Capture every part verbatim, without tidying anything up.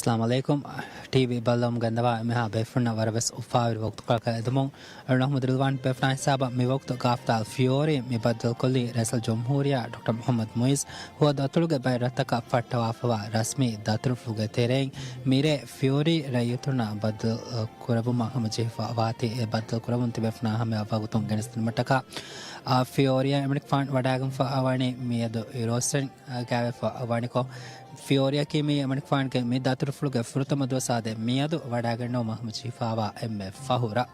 އައްސަލާމު ޢަލައިކުމް. ޓީވީ ބައްލަވަމުން ގެންދަވާ އެންމެހާ ބޭފުޅުންނަށް ވަރަށް ވެސް އުފާވެރި ވަގުތުކޮޅަކަށް އެދުމުން. އަޅުގަނޑު މުހައްމަދު ރިޟްވާން ބޭފުޅާ ހިސާބަށް މި ވަގުތު ގާފްތާލް ފިޔޯރީ މި ބައްދަލުކޮށްލީ ރައީސުލް ޖުމްހޫރިއްޔާ ޑޮކްޓަރ މުޙައްމަދު މުޢިއްޒު ހުވަދު އަތޮޅުގެ ބައެއް ރަށްތަކަށް ފައްޓަވާފައިވާ ރަސްމީ ދަތުރުފުޅުގެ ތެރެއިން މިރޭ ފިޔޯރީ ރައްޔިތުންނާ ބައްދަލު ކުރެއްވުމަށް ހަމަޖެހިފަ ވާތީ، އެ ބައްދަލު ކުރެއްވުން ތިބޭފުޅުންނާ ހަމަޔަށް ވަގުތުން ގެނެސްދިނުމަށްޓަކާ، އާ، ފިޔޯރީއާ އެމަނިކުފާނު ވަޑައިގެންފަ ވަނީ މިއަދު އިރުއޮއްސެން ގާވެފަ ވަނިކޮށް، ފިޔޯރީއަކީ މީ އެމަނިކުފާނުގެ މި ދަތުރުފުޅުގެ ފުރަތަމަ ދުވަސް އާދެ މިއަދު ވަޑައިގަންނަވުމަށް ހަމަޖެހިފައިވާ އެންމެ ފަހު ރަށް.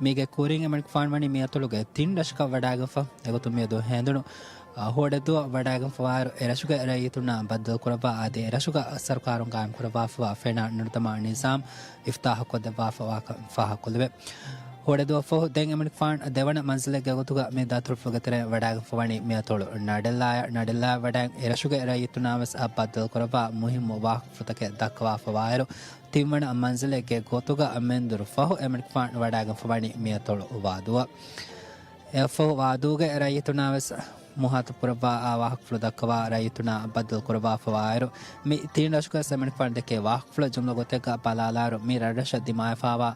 މީގެ ކުރިން އެމަނިކުފާނު ވަނީ މި އަތޮޅުގެ ތިން ރަށަކަށް ވަޑައިގެންފަ. އެގޮތުން މިއަދު ހެނދުނު، އާ، ހޯޑެއްދުވަ ވަޑައިގެންފަވާއިރު، އެރަށުގެ ރައްޔިތުންނާ ބައްދަލުކުރައްވާ އަދި އެރަށުގަ ސަރުކާރުން ގާއިމްކުރައްވާފައިވާ ފެނާ ނުނަތަމާ ނިޒާމް އިފްތާޙުކޮށްދެއްވާފައިވާކަން ފާހަގަކޮށްލެވޭ. ހޯޑެއްދުވަފަހު ދެން އެމަނިކުފާނު ދެވަނަ މަންޒިލެއްގެ ގޮތުގަ މި ދަތުރުފުޅުގެ ތެރެއިން ވަޑައިގެންފަވަނީ މިއަތޮޅު ނަޑެއްލާޔަށް. ނަޑެއްލާޔަށް ވަޑައިގެން އެރަށުގެ ރައްޔިތުންނާވެސް އަށް ބައްދަލުކުރައްވާ މުހިއްމު ވާހަކަފުޅުތަކެއް ދައްކަވާފަވާއިރު، ތިންވަނަ މަންޒިލެއްގެ ގޮތުގަ މެންދުރު ފަހު އެމަނިކުފާނު ވަޑައިގެންފަވަނީ މިއަތޮޅު ވާދޫއަށް. އެއަށްފަހު ވާދޫގެ ރައްޔިތުންނާވެސް މުހާތަ ކުރައްވާ ވާހަކަފުޅު ދައްކަވާ ރައްޔިތުންނާ ބައްދަލު ކުރައްވާފަވާއިރު، މި ތިން ރަށުގަސް އެމަނިކުފާނު ދެއްކޭ ވާހަކަފުޅަށް ޖުމްލަ ގޮތެއްގަ ބަލާލާއިރު، މި ރަށްރަށަށް ދިމާވެފައިވާ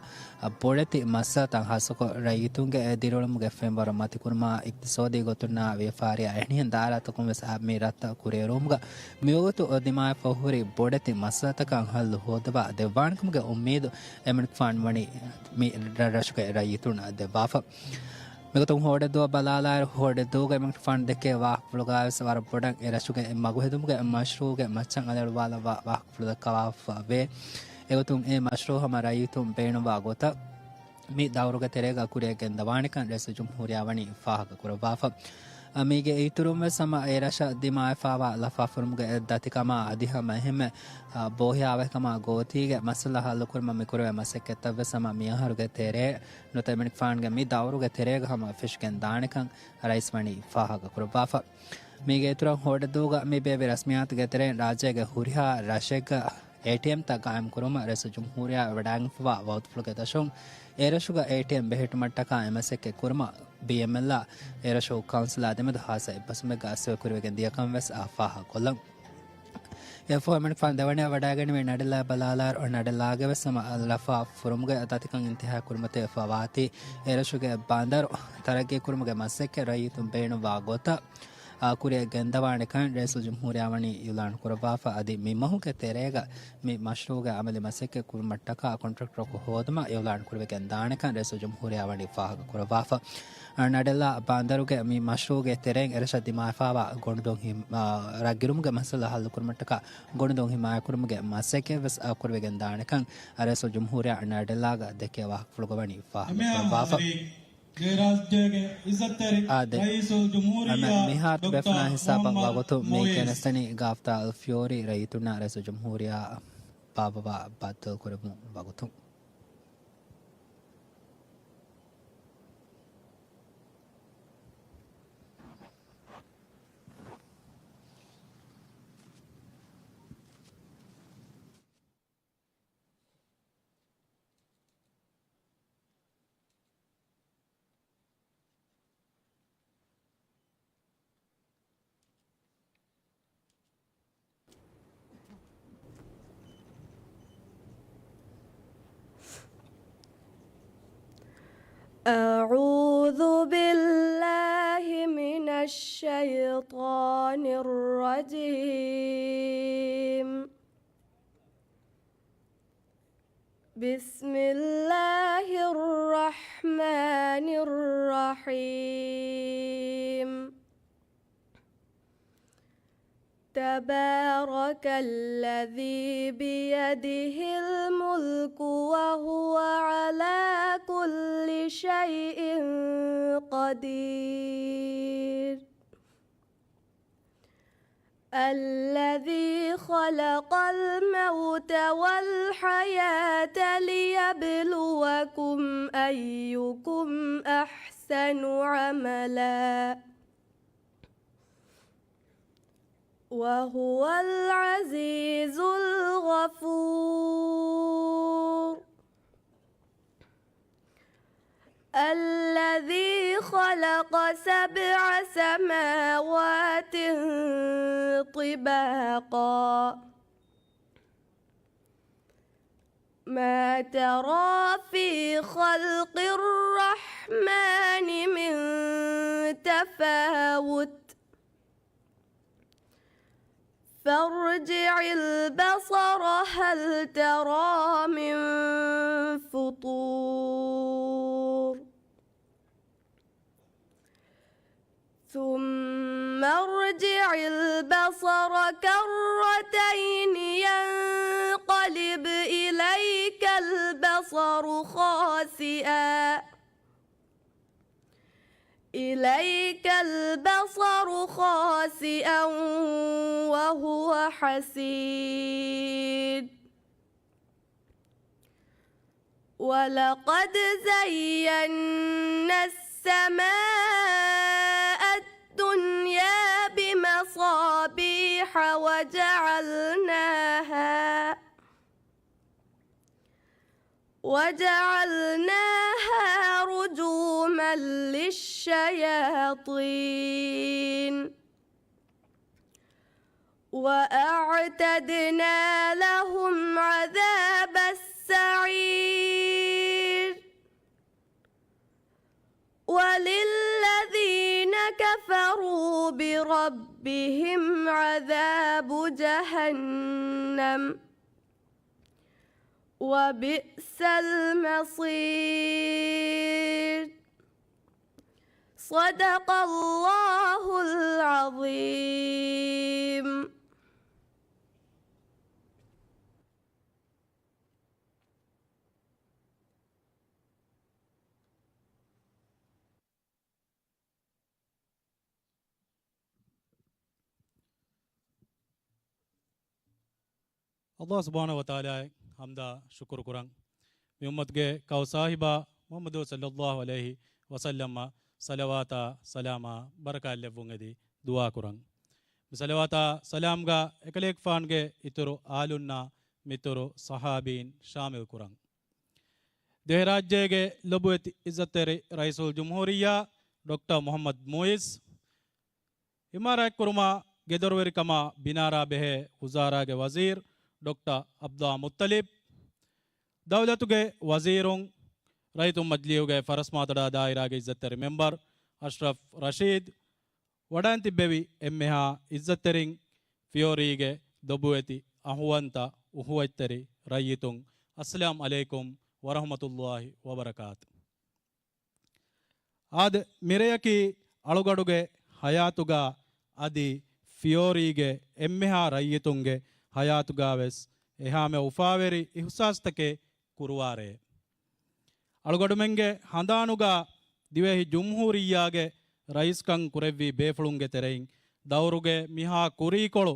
ބޮޑެތި މައްސަލަތައް ހައްސަކޮށް، ރައްޔިތުންގެ ދިރިއުޅުމުގެ ފެންވަރު މަތިކުރުމާ، އިޤްތިޞާދީ ގޮތުންނާ ވިޔަފާރިއާ އެހެނިހެން ދާއިރާތަކުން ވެސް އާ މި ރަށްތައް ކުރިއެރުވުމުގަ މިވަގުތު ދިމާވެފަ ހުރި ބޮޑެތި މައްސަލަތަކަށް ހައްލު ހޯއްދަވާ ދެއްވާނެކަމުގެ އުއްމީދު އެމަނިކުފާނު ވަނީ މި ރަށްރަށުގެ ރައްޔިތުންނަށް ދެއްވާފަ. މިގޮތުން ހޯޑެއްދުވަ ބަލާލާއިރު، ހޯޑެއްދުވުގަ އެމަނިކުފާނު ދެއްކޭ ވާހަކަފުޅުގައިވެސް ވަރަށް ބޮޑަށް އެ ރަށުގެ މަގުހެދުމުގެ މަޝްރޫޢުގެ މައްޗަށް އަލިއަޅުވާލައްވާ ވާހަކަފުޅު ދައްކަވާފަ ވޭ. އެގޮތުން އެ މަޝްރޫޢު ހަމަ ރައްޔިތުން ބޭނުންވާ ގޮތަށް މި ދައުރުގެ ތެރޭގަ ކުރިއަށް ގެންދަވާނެކަން ރައީސުލްޖުމްހޫރިއްޔާ ވަނީ ފާހަގަ ކުރައްވާފަ. މީގެ އިތުރުން ވެސް ހަމަ އެ ރަށަށް ދިމާވެފައިވާ ލަފާފުރުމުގެ ދަތިކަމާ އަދި ހަމަ އެހެންމެ، އާ، ބޯހިޔާވަހިކަމާ ގޯތީގެ މައްސަލަ ހައްލުކުރުމަށް މި ކުރެވޭ މަސައްކަތްތައް ވެސް ހަމަ މިއަހަރުގެ ތެރޭ ނުވަތަ އެމަނިކުފާނުގެ މި ދައުރުގެ ތެރޭގަ ހަމަ ފެށިގެން ދާނެކަން ރައީސް ވަނީ ފާހަގަ ކުރައްވާފަ. މީގެ އިތުރަށް ހޯޑެއްދޫގަ މި ބޭއްވި ރަސްމިއްޔާތުގެ ތެރެއިން ރާއްޖޭގެ ހުރިހާ ރަށެއްގަ އޭޓީއެމްތައް ގާއިމް ކުރުމަށް ރައީސުލްޖުމްހޫރިއްޔާ ވަޑައިގެންފަވާ ވަގުތުފުޅުގެ ދަށުން އެ ރަށުގަ އޭޓީއެމް ބެހެއްޓުމަށްޓަކާ އެ މަސައްކަތް ކުރުމަށް ބީއެމްއެލްއާ އެ ރަށު ކައުންސިލާ ދެމެދު ހާއްސަ އެއްބަސްވުމެއްގަ އަސްވެ ކުރިވެގެން ދިޔަކަން ވެސް އާ ފާހަގަކޮށްލަން. އެއަށްފަހު އެމަނިކުފާނު ދެވަނައަށް ވަޑައިގަންނެވީ ނަޑެއްލާ ބަލާލާއިރު، ނަޑެއްލާގެ ވެސް ހަމަ ލަފާ ފުރުމުގެ ދަތިކަން އިންތިހާ ކުރުމަށް ތެޔޮފަވާތީ، އެ ރަށުގެ ބަނދަރު ތަރައްގީ ކުރުމުގެ މަސައްކަތް ރައްޔިތުން ބޭނުންވާ ގޮތަށް، އާ، ކުރިއަށް ގެންދަވާނެކަން ރައީސުލްޖުމްހޫރިއްޔާ ވަނީ އިޢުލާން ކުރައްވާފަ. އަދި މި މަހުގެ ތެރޭގަ މި މަޝްރޫޢުގެ އަމަލީ މަސައްކަތް ކުރުމަށްޓަކާ ކޮންޓްރެކްޓަރަކު ހޯދުމަށް އިޢުލާން ކުރެވިގެން ދާނެކަން ރައީސުލްޖުމްހޫރިއްޔާ ވަނީ ފާހަގަ ކުރައްވާފަ. ނަޑެއްލާ ބަނދަރުގެ މި މަޝްރޫޢުގެ ތެރެއިން އެރަށަށް ދިމާވެފައިވާ ގޮނޑުދޮށް ހި-، އާ، ރަށްގިރުމުގެ މައްސަލަ ހައްލުކުރުމަށްޓަކާ ގޮނޑުދޮށް ހިމާޔަތްކުރުމުގެ މަސައްކަތް ވެސް އަ، ކުރެވިގެން ދާނެކަން ރައީސުލްޖުމްހޫރިއްޔާ ނަޑެއްލާގަ ދެއްކޭ ވާހަކަފުޅުގަ ވަނީ ފާހަގަކުރައްވާފަ. އެމެހާ ހުރި ދެ ރާއްޖޭގެ އިއްޒަތްތެރި އާދެ، ރައީސުލްޖުމްހޫރިއްޔާ އަމެ މިހާރު ޑޮކްޓަރ ބޭފުޅާ ހިސާބަށް މުހައްމަދު ވަގުތު މި މުއިއްޒު ގެނެސްދެނީ ގާފްތާ އަލް ފިޔޯރީ ރައްޔިތުންނާ ރައީސުލްޖުމްހޫރިއްޔާ ބާއްވަވާ ބައްދަލުކުރެއްވުން ވަގުތު. أعوذ بالله من الشيطان الرجيم. بسم الله الرحمن الرحيم. تبارك الذي بيده الملك وهو على كل شيء قدير. الذي خلق الموت والحياة ليبلوكم أيكم أحسن عملا وهو العزيز الغفور. الذي خلق سبع سماوات طباقا ما ترى في خلق الرحمن من تفاوت فارجع البصر هل ترى من فطور. ثم ارجع البصر كرتين ينقلب إليك البصر خاسئا إليك البصر خاسئا وهو حسير. ولقد زينا السماء الدنيا بمصابيح وجعلناها وجعلناها رجوما للشياطين وأعتدنا لهم عذاب السعير. وللذين كفروا بربهم عذاب جهنم وبئس المصير. صدق الله العظيم. ﷲ ސުބްޙާނަހޫ ވަތަޢާލާއަށް ޙަމްދާ ޝުކުރު ކުރަން. މި އުއްމަތުގެ ކައު ޞާޙިބާ މުޙައްމަދު ޞައްލައްލާހު ޢަލައިހި ވަސައްލަމަށް ޞަލަވާތާ ސަލާމާ ބަރަކާތް ލެއްވުން އެދި ދުޢާ ކުރަން. މި ޞަލަވާތާ ސަލާމްގަ އެކަލޭގެފާނުގެ އިތުރު އާލުންނާ މިތުރު ޞަޙާބީން ޝާމިލް ކުރަން. ދިވެހިރާއްޖޭގެ ލޮބުވެތި އިއްޒަތްތެރި ރައީސުލްޖުމްހޫރިއްޔާ ޑޮކްޓަރ މުޙައްމަދު މުޢިއްޒު، އިމާރާތްކުރުމާ، ގެދޮރުވެރިކަމާ ބިނާރާ ބެހޭ ވުޒާރާގެ ވަޒީރު ޑޮކްޓަރ ޢަބްދުﷲ މުއްޠަލިބް، ދައުލަތުގެ ވަޒީރުން، ރައްޔިތުން މަޖިލީހުގެ ފަރަސްމާތޮޑާ ދާއިރާގެ އިއްޒަތްތެރި މެމްބަރު އަޝްރަފް ރަޝީދު، ވަޑައިން ތިއްބެވި އެންމެހާ އިއްޒަތްތެރިން، ފިޔޯރީގެ ލޮބުވެތި އަޚުވަންތަ އުޚުވަތްތެރި ރައްޔިތުން، އައްސަލާމް ޢަލައިކުމް ވަރަޙްމަތުﷲ ވަބަރަކާތު. އާދެ، މިރެޔަކީ އަޅުގަޑުގެ ޙަޔާތުގަ އަދި ފިޔޯރީގެ އެންމެހާ ރައްޔިތުންގެ ޙަޔާތުގަވެސް އެހާމެ އުފާވެރި އިޙްސާސްތަކެއް ކުރުވާރޭ. އަޅުގަޑުމެންގެ ހަނދާނުގަ ދިވެހި ޖުމްހޫރިއްޔާގެ ރައީސްކަން ކުރެއްވި ބޭފުޅުންގެ ތެރެއިން ދައުރުގެ މިހާ ކުރީކޮޅު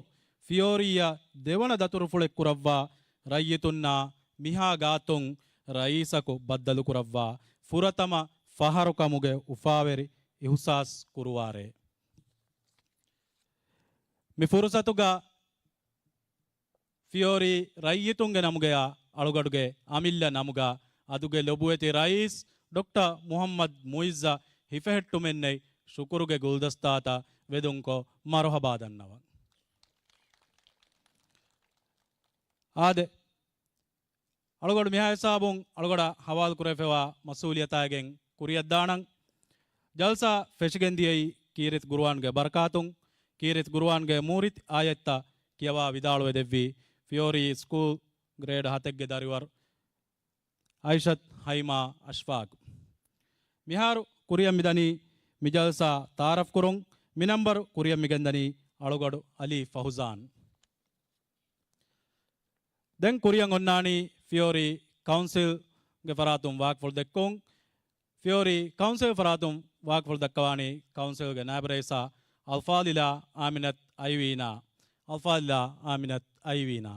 ފިޔޯރީއަށް ދެވަނަ ދަތުރުފުޅެއް ކުރައްވާ ރައްޔިތުންނާ މިހާ ގާތުން ރައީސަކު ބައްދަލުކުރައްވާ ފުރަތަމަ ފަހަރު ކަމުގެ އުފާވެރި އިޙުސާސް ކުރުވާރޭ. މި ފުރުސަތުގަ ފިޔޯރީ ރައްޔިތުންގެ ނަމުގަޔާ އަޅުގަޑުގެ އަމިއްލަ ނަމުގަ އަދުގެ ލޮބުވެތި ރައީސް ޑޮކްޓަރ މުޙައްމަދު މުޢިއްޒަށް ހިފެހެއްޓުމެއްނެތް ޝުކުރުގެ ގުލްދަސްތާތައް ވެދުންކޮށް މަރުޙަބާ ދަންނަވަން. އާދެ، އަޅުގަޑު މިހާ ހިސާބުން އަޅުގަޑަށް ހަވާލު ކުރެވިފައިވާ މަސްއޫލިއްޔަތާގެން ކުރިއަށްދާނަން. ޖަލްސާ ފެށިގެންދިޔައީ ކީރިތި ޤުރުއާންގެ ބަރަކާތުން. ކީރިތި ޤުރުއާންގެ މޫރިތި އާޔަތްތައް ކިޔަވާ ވިދާޅުވެދެއްވީ ފިޔޯރީ ސްކޫލް ގްރޭޑް ހަތެއްގެ ދަރިވަރު އައިޝަތު ހައިމާ އަޝްފާޤު. މިހާރު ކުރިއަށް މިދަނީ މި ޖަލްސާ ތަޢާރަފް ކުރުން. މި ނަންބަރު ކުރިއަށް މިގެންދަނީ އަޅުގަޑު އަލީ ފަހުޒާން. ދެން ކުރިއަށް އޮންނާނީ ފިޔޯރީ ކައުންސިލްގެ ފަރާތުން ވާހަކަފުޅު ދެއްކުން. ފިޔޯރީ ކައުންސިލް ފަރާތުން ވާހަކަފުޅު ދައްކަވާނީ ކައުންސިލްގެ ނާއިބު ރައީސާ އަލްފާޟިލާ އާމިނަތު އައިވީނާ. އަލްފާޟިލާ އާމިނަތު އައިވީނާ.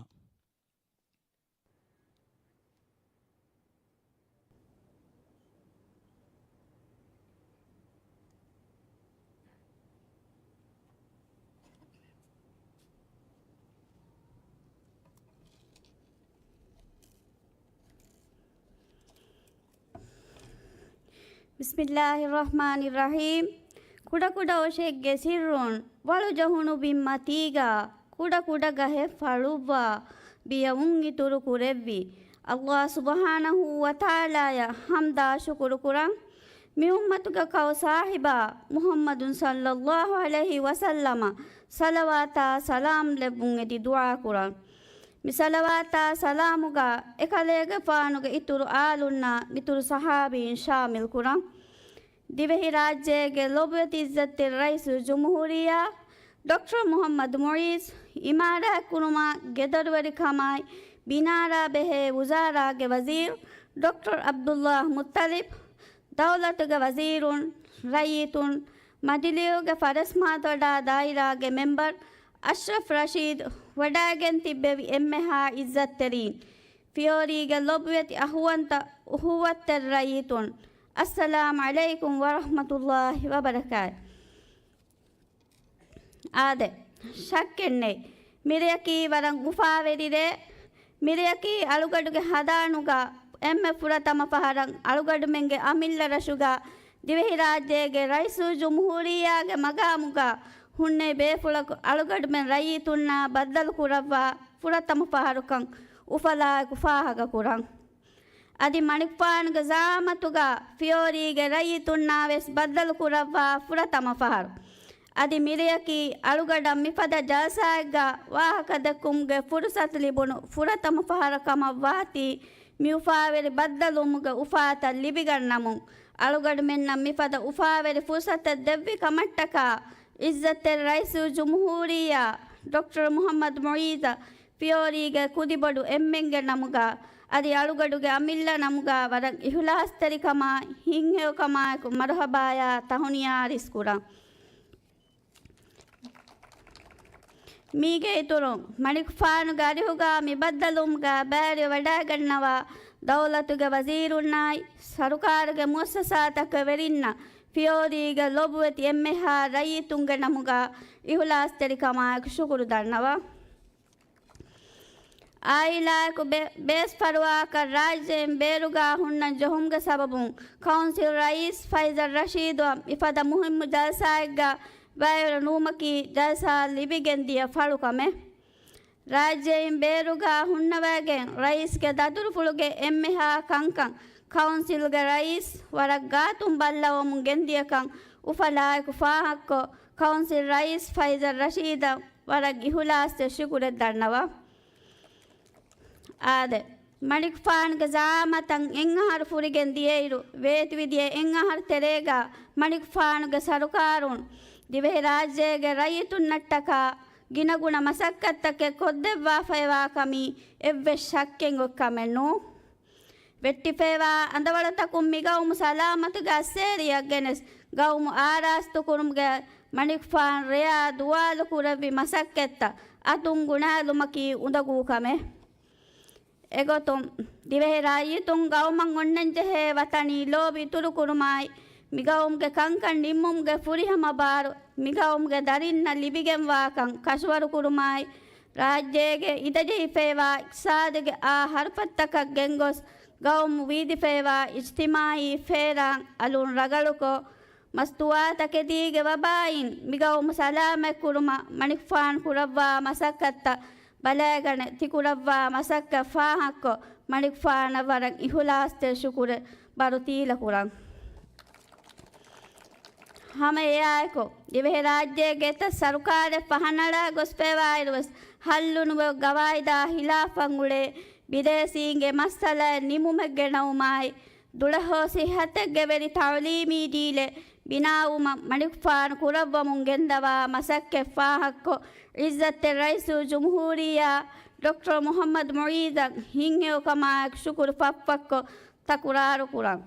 بسم الله الرحمن الرحيم. ކުޑަކުޑަ އޮށެއްގެ ސިއްރުން، ވަޅުޖަހުނު ބިންމަތީގަ ކުޑަކުޑަ ގަހެއް ފަޅުއްވާ ބިޔަވުން އިތުރު ކުރެއްވި. ﷲ ސުބްޙާނަހޫ ވަތަޢާލާއަށް ޙަމްދާ ޝުކުރު ކުރަން. މި އުއްމަތުގެ ކައު ސާހިބާ މުޙައްމަދު ޞައްލައްލާހު ޢަލައިހި ވަސައްލަމަށް ޞަލަވާތާ ސަލާމް ލެއްވުން އެދި ދުޢާ ކުރަން. މި ޞަލަވާތާ ސަލާމުގަ އެކަލޭގެފާނުގެ އިތުރު އާލުންނާ މިތުރު ޞަޙާބީން ޝާމިލް ކުރަން. ދިވެހިރާއްޖޭގެ ލޮބުވެތި ޢިއްޒަތްތެރި ރައީސުލްޖުމްހޫރިއްޔާ ޑޮކްޓަރ މުޙައްމަދު މުޢިއްޒު، އިމާރާތްކުރުމާ، ގެދޮރުވެރިކަމާއި، ބިނާރާ ބެހޭ ވުޒާރާގެ ވަޒީރު ޑޮކްޓަރ ޢަބްދުﷲ މުއްޠަލިބް، ދައުލަތުގެ ވަޒީރުން، ރައްޔިތުން، މަޖިލީހުގެ ފަރަސްމާތޮޑާ ދާއިރާގެ މެމްބަރު އަޝްރަފް ރަޝީދު، ވަޑައިގެން ތިއްބެވި އެންމެހާ ޢިއްޒަތްތެރީން، ފިޔޯރީގެ ލޮބުވެތި އަޚުވަންތަ އުޚުވަތްތެރި ރައްޔިތުން، އައްސަލާމް ޢަލައިކުމް ވަރަޙްމަތުﷲ ވަބަރަކާތު. އާދެ، ޝައްކެއްނެތް. މިރެއަކީ ވަރަށް އުފާވެރި ރޭ. މިރެއަކީ އަޅުގަޑުގެ ހަނދާނުގަ އެންމެ ފުރަތަމަ ފަހަރަށް އަޅުގަޑުމެންގެ އަމިއްލަ ރަށުގަ ދިވެހިރާއްޖޭގެ ރައީސުލްޖުމްހޫރިއްޔާގެ މަގާމުގަ ހުންނެވި ބޭފުޅަކު އަޅުގަޑުމެން ރައްޔިތުންނާ ބައްދަލު ކުރައްވާ ފުރަތަމަ ފަހަރުކަން އުފަލާއެކު ފާހަގަ ކުރަން. އަދި މަނިކުފާނުގެ ޒަޢާމަތުގަ ފިޔޯރީގެ ރައްޔިތުންނާވެސް ބައްދަލު ކުރައްވާ ފުރަތަމަ ފަހަރު. އަދި މިރެއަކީ އަޅުގަޑަށް މިފަދަ ޖަލްސާއެއްގަ ވާހަކަ ދެއްކުމުގެ ފުރުޞަތު ލިބުނު ފުރަތަމަ ފަހަރަށް ކަމަށް ވާތީ، މި އުފާވެރި ބައްދަލުވުމުގެ އުފާތައް ލިބިގަންނަމުން، އަޅުގަޑުމެންނަށް މިފަދަ އުފާވެރި ފުރުޞަތެއް ދެއްވި ކަމަށްޓަކާ، ޢިއްޒަތްތެރި ރައީސުލްޖުމްހޫރިއްޔާ ޑޮކްޓަރ މުޙައްމަދު މުޢިއްޒަށް ފިޔޯރީގެ ކުދިބޮޑު އެންމެންގެ ނަމުގަ، އަދި އަޅުގަޑުގެ އަމިއްލަ ނަމުގަ ވަރަށް އިޚްލާޞްތެރިކަމާ، ހިތްހެޔޮކަމާއެކު މަރުޙަބާޔާ ތަހުނިޔާ އަރިސް ކުރަން. މީގެ އިތުރުން، މަނިކުފާނުގެ އަރިހުގަ މި ބައްދަލުވުމުގަ ބައިވެރިވެ ވަޑައިގަންނަވާ ދައުލަތުގެ ވަޒީރުންނާއި، ސަރުކާރުގެ މުއައްސަސާތަކުގެ ވެރިންނަށް ފިޔޯރީގެ ލޮބުވެތި އެންމެހާ ރައްޔިތުންގެ ނަމުގަ އިޚްލާޞްތެރިކަމާއެކު ޝުކުރު ދަންނަވަން. އާއިލާއެކު ބޭ-، ބޭސްފަރުވާކަށް ރާއްޖޭން ބޭރުގަ ހުންނަން ޖެހުމުގެ ސަބަބުން ކައުންސިލް ރައީސް ފައިސަލް ރަޝީދުއަށް މިފަދަ މުހިއްމު ޖަލްސާއެއްގަ ބައިވެރި ނުވުމަކީ ޖަލްސާ ލިބިގެން ދިޔަ ފަޅު ކަމެއް. ރާއްޖޭން ބޭރުގަ ހުންނަވައިގެން ރައީސްގެ ދަތުރުފުޅުގެ އެންމެހާ ކަންކަން ކައުންސިލްގެ ރައީސް ވަރަށް ގާތުން ބައްލަވަމުން ގެންދިޔަކަން އުފަލާއެކު ފާހަގަކޮށް، ކައުންސިލް ރައީސް ފައިސަލް ރަޝީދަށް ވަރަށް އިޚްލާޞްތެރި ޝުކުރެއް ދަންނަވަން. އާދެ، މަނިކުފާނުގެ ޒަޢާމަތަށް އެއްއަހަރު ފުރިގެން ދިޔައިރު، ވޭތުވެދިޔަ އެއްއަހަރު ތެރޭގަ މަނިކުފާނުގެ ސަރުކާރުން ދިވެހިރާއްޖޭގެ ރައްޔިތުންނަށްޓަކާ ގިނަގުނަ މަސައްކަތްތަކެއް ކޮށްދެއްވާފައިވާ ކަމީ އެއްވެސް ޝައްކެއް އޮތް ކަމެއް ނޫން. ވެއްޓިފައިވާ އަނދަވަޅުތަކުން މިގައުމު ސަލާމަތުގެ އައްސޭރިއަށް ގެނެސް، ގައުމު އާރާސްތުކުރުމުގެ މަނިކުފާނު ރެޔާ ދުވާލު ކުރެއްވި މަސައްކަތްތައް އަތުން ގުނާލުމަކީ އުނދަގޫ ކަމެއް. އެގޮތުން، ދިވެހި ރައްޔިތުން ގައުމަށް އޮންނަންޖެހޭ ވަތަނީ ލޯބި އިތުރުކުރުމާއި، މިގައުމުގެ ކަންކަން ނިންމުމުގެ ފުރިހަމަ ބާރު މިގައުމުގެ ދަރިންނަށް ލިބިގެންވާކަން ކަށަވަރުކުރުމާއި، ރާއްޖޭގެ އިނދެޖެހިފައިވާ އިޤްތިޞާދުގެ އާ ހަރުފަތަކަށް ގެންގޮސް، ގައުމު ވީދިފައިވާ އިޖްތިމާޢީ ފޭރާން އަލުން ރަގަޅުކޮށް، މަސްތުވާތަކެތީގެ ވަބާއިން މިގައުމު ސަލާމަތްކުރުމަށް މަނިކުފާނު ކުރައްވާ މަސައްކަތްތައް ބަލައިގަނެ، ތިކުރައްވާ މަސައްކަތް ފާހަގަކޮށް، މަނިކުފާނަށް ވަރަށް އިޚުލާޞްތެރި ޝުކުރެއް ބަރު ތީލަކުރަން. ހަމަ އެއާއެކު، ދިވެހިރާއްޖޭގެ އެތައް ސަރުކާރެއް ފަހަނަޅާ ގޮސްފައިވާއިރުވެސް، ހައްލުނުވެ ގަވާއިދާ ހިލާފަށް އުޅޭ ބިދޭސީންގެ މައްސަލައެއް ނިމުމެއްގެނައުމާއި، ދުޅަހޯ ސިއްހަތެއްގެ ވެރި ތަޢުލީމީ ޖީލެއް ބިނާވުމަށް މަނިކުފާނު ކުރައްވަމުން ގެންދަވާ މަސައްކަތް ފާހަގަކޮށް، ޢިއްޒަތްތެރި ރައީސުލްޖުމްހޫރިއްޔާ ޑޮކްޓަރ މުޙައްމަދު މުޢިއްޒަށް ހިތްހެޔޮކަމާއެކު ޝުކުރު ފަށްފަށްކޮށް ތަކުރާރު ކުރަން.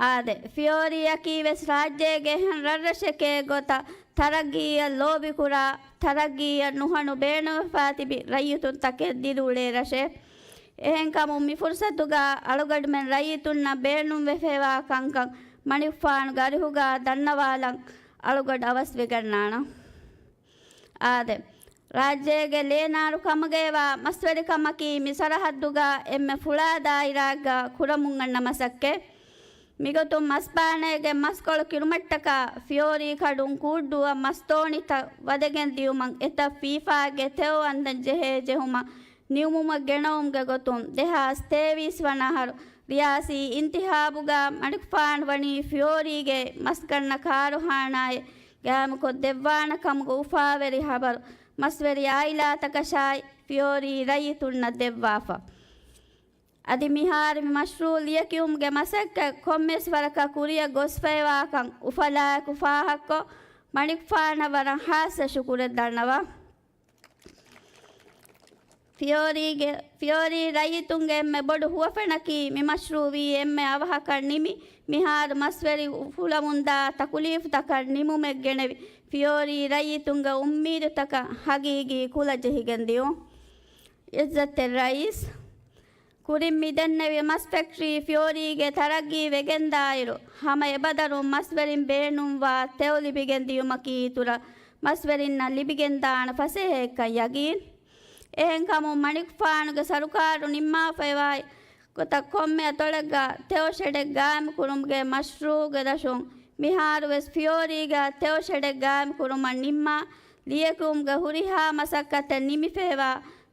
އާދެ، ފިޔޯރީއަކީ ވެސް ރާއްޖޭގެ އެހެން ރަށްރަށެކޭ ގޮތަށް ތަރައްގީއަށް ލޯބިކުރާ، ތަރައްގީއަށް ނުހަނު ބޭނުންވެފާ ތިބި ރައްޔިތުންތަކެއް ދިރިއުޅޭ ރަށެއް. އެހެންކަމުން މި ފުރުޞަތުގަ އަޅުގަޑުމެން ރައްޔިތުންނަށް ބޭނުންވެފައިވާ ކަންކަން މަނިކުފާނުގެ އަރިހުގަ ދަންނަވާލަން އަޅުގަޑު އަވަސްވެގަންނާނަން. އާދެ، ރާއްޖޭގެ ލޭނާރު ކަމުގައިވާ މަސްވެރިކަމަކީ މި ސަރަހައްދުގަ އެންމެ ފުޅާ ދާއިރާއެއްގަ ކުރަމުން އަންނަ މަސައްކަތް. މިގޮތުން މަސްބާނައިގެން މަސްކޮޅު ކިރުމަށްޓަކާ ފިޔޯރީ ކަޑުން ކޫއްޑޫއަށް މަސްދޯނިތައް ވަދެގެން ދިޔުމަށް އެތައް ފީފާގެ ތެޔޮ އަންދަން ޖެހޭ ޖެހުމަށް ނިމުމަށް ގެނައުމުގެ ގޮތުން ދެހާސް ތޭވީސް ވަނަ އަހަރު ރިޔާސީ އިންތިހާބުގަ މަނިކުފާނު ވަނީ ފިޔޯރީގެ މަސްގަންނަ ކާރުހާނާއެއް ގާއިމުކޮށްދެއްވާނެ ކަމުގެ އުފާވެރި ހަބަރު މަސްވެރި އާއިލާތަކަށާއި ފިޔޯރީ ރައްޔިތުންނަށް ދެއްވާފަ. އަދި މިހާރު މި މަޝްރޫޢު ލިޔެކިޔުމުގެ މަސައްކަތް ކޮންމެސް ވަރަކަށް ކުރިއަށް ގޮސްފައިވާކަން އުފަލާއެކު ފާހަގަކޮށް، މަނިކުފާނަށް ވަރަށް ހާއްސަ ޝުކުރެއް ދަންނަވަން. ފިޔޯރީގެ، ފިޔޯރީ ރައްޔިތުންގެ އެންމެ ބޮޑު ހުވަފެނަކީ މި މަޝްރޫޢު ވީ އެންމެ އަވަހަކަށް ނިމި، މިހާރު މަސްވެރި އުފުލަމުންދާ ތަކުލީފުތަކަށް ނިމުމެއް ގެނެވި، ފިޔޯރީ ރައްޔިތުންގެ އުއްމީދުތަކަށް ހަގީގީ ކުލަ ޖެހިގެން ދިޔުން. ޢިއްޒަތްތެރި ރައީސް. ކުރިން މި ދެންނެވި މަސް ފެކްޓްރީ ފިޔޯރީގެ ތަރައްގީ ވެގެންދާއިރު، ހަމަ އެބަދަރުން މަސްވެރިން ބޭނުންވާ ތެޔޮ ލިބިގެން ދިޔުމަކީ އިތުރަށް މަސްވެރިންނަށް ލިބިގެންދާނެ ފަސޭހައެއްކަން ޔަގީން. އެހެންކަމުން މަނިކުފާނުގެ ސަރުކާރު ނިންމާފައިވާ ގޮތަށް ކޮންމެ އަތޮޅެއްގަ ތެޔޮ ޝެޑެއް ގާއިމުކުރުމުގެ މަޝްރޫޢުގެ ދަށުން މިހާރުވެސް ފިޔޯރީގަ ތެޔޮ ޝެޑެއް ގާއިމުކުރުމަށް ނިންމާ ލިޔެކިޔުމުގެ ހުރިހާ މަސައްކަތެއް ނިމިފައިވާ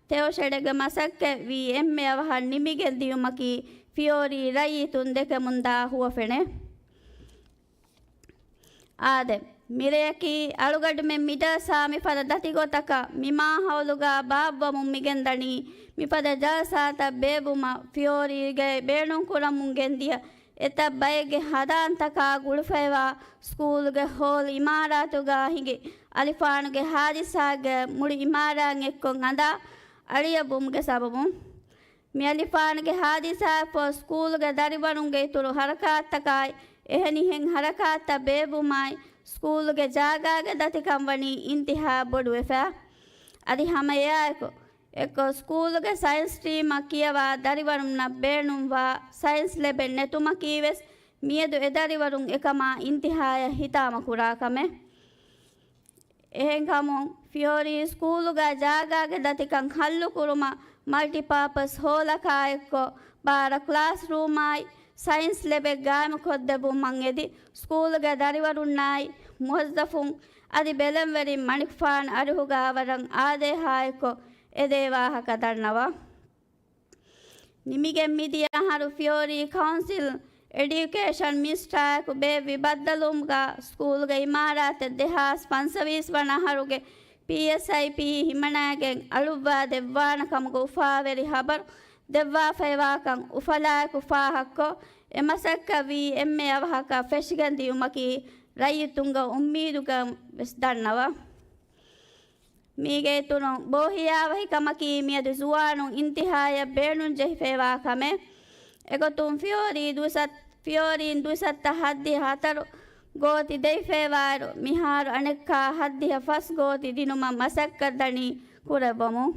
ތެޔޮ ޝެޑެއްގެ މަސައްކަތް ވީ އެންމެ އަވަހަށް ނިމިގެން ދިޔުމަކީ ފިޔޯރީ ރައްޔިތުން ދެކެމުންދާ ހުވަފެނެއް. އާދެ، މިރެޔަކީ އަޅުގަނޑުމެން މި ޖަލްސާ މިފަދަ ދަތިގޮތަކަށް މި މާހައުލުގަ ބާއްވަމުން މިގެންދަނީ، މިފަދަ ޖަލްސާތައް ބޭއްވުމަށް ފިޔޯރީގައި ބޭނުންކުރަމުން ގެންދިޔަ އެތައް ބައެއްގެ ހަދާންތަކާ ގުޅުފައިވާ ސްކޫލުގެ ހޯލް އިމާރާތުގަ ހިނގި އަލިފާނުގެ ހާދިސާގެ މުޅި އިމާރާތް އެއްކޮށް އަނދާ އަޅިއަށްވުމުގެ ސަބަބުން. މި އަލިފާނުގެ ހާދިސާއަށް ފަހު ސްކޫލުގެ ދަރިވަރުންގެ އިތުރު ހަރަކާތްތަކާއި، އެހެނިހެން ހަރަކާތްތައް ބޭއްވުމާއި، ސްކޫލުގެ ޖާގާގެ ދަތިކަން ވަނީ އިންތިހާ ބޮޑުވެފަ. އަދި ހަމަ އެއާއެކު، އެއްކޮށް ސްކޫލުގެ ސައިންސް ޓީމަށް ކިޔަވާ ދަރިވަރުންނަށް ބޭނުންވާ ސައިންސް ލެބެއް ނެތުމަކީވެސް މިއަދު އެ ދަރިވަރުން އެކަމާ އިންތިހާޔަށް ހިތާމަ ކުރާ ކަމެއް. އެހެންކަމުން ފިޔޯރީ ސްކޫލުގަ ޖާގާގެ ދަތިކަން ހައްލުކުރުމަށް މަލްޓިޕާޕަސް ހޯލަކާ އެއްކޮށް ބާރަ ކްލާސްރޫމާއި ސައިންސް ލެބެއް ގާއިމުކޮށްދެއްވުމަށް އެދި، ސްކޫލުގެ ދަރިވަރުންނާއި މުވައްޒަފުން އަދި ބެލެންވެރިން މަނިކުފާނު އަރިހުގަ ވަރަށް އާދޭހާއެއްކޮށް އެދޭ ވާހަކަ ދަންނަވަން. ނިމިގެން މިދިޔަ އަހަރު ފިޔޯރީ ކައުންސިލް އެޑިއުކޭޝަން މިނިސްޓާއެކު ބޭއްވި ބައްދަލުވުމުގަ ސްކޫލުގެ އިމާރާތެއް ދެހާސް ފަންސަވީސް ވަނަ އަހަރުގެ ޕީއެސްއައިޕީ ހިމަނައިގެން އަޅުއްވާ ދެއްވާނެ ކަމުގެ އުފާވެރި ހަބަރު ދެއްވާފައިވާކަން އުފަލާއެކު ފާހަގަކޮށް، އެ މަސައްކަތް ވީ އެންމެ އަވަހަކަށް ފެށިގެން ދިޔުމަކީ ރައްޔިތުންގެ އުއްމީދުގަ ވެސް ދަންނަވަން. މީގެ އިތުރުން ބޯހިޔާވަހިކަމަކީ މިއަދު ޒުވާނުން އިންތިހާޔަށް ބޭނުންޖެހިފައިވާ ކަމެއް. އެގޮތުން ފިޔޯރީ ދުއިސައް، ފިޔޯރީން ދުއިސައްތަ ހައްދިހަ ހަތަރު ގޯތި ދެވިފައިވާއިރު، މިހާރު އަނެއްކާ ހައްދިހަ ފަސް ގޯތި ދިނުމަށް މަސައްކަތް ދަނީ ކުރެއްވަމުން.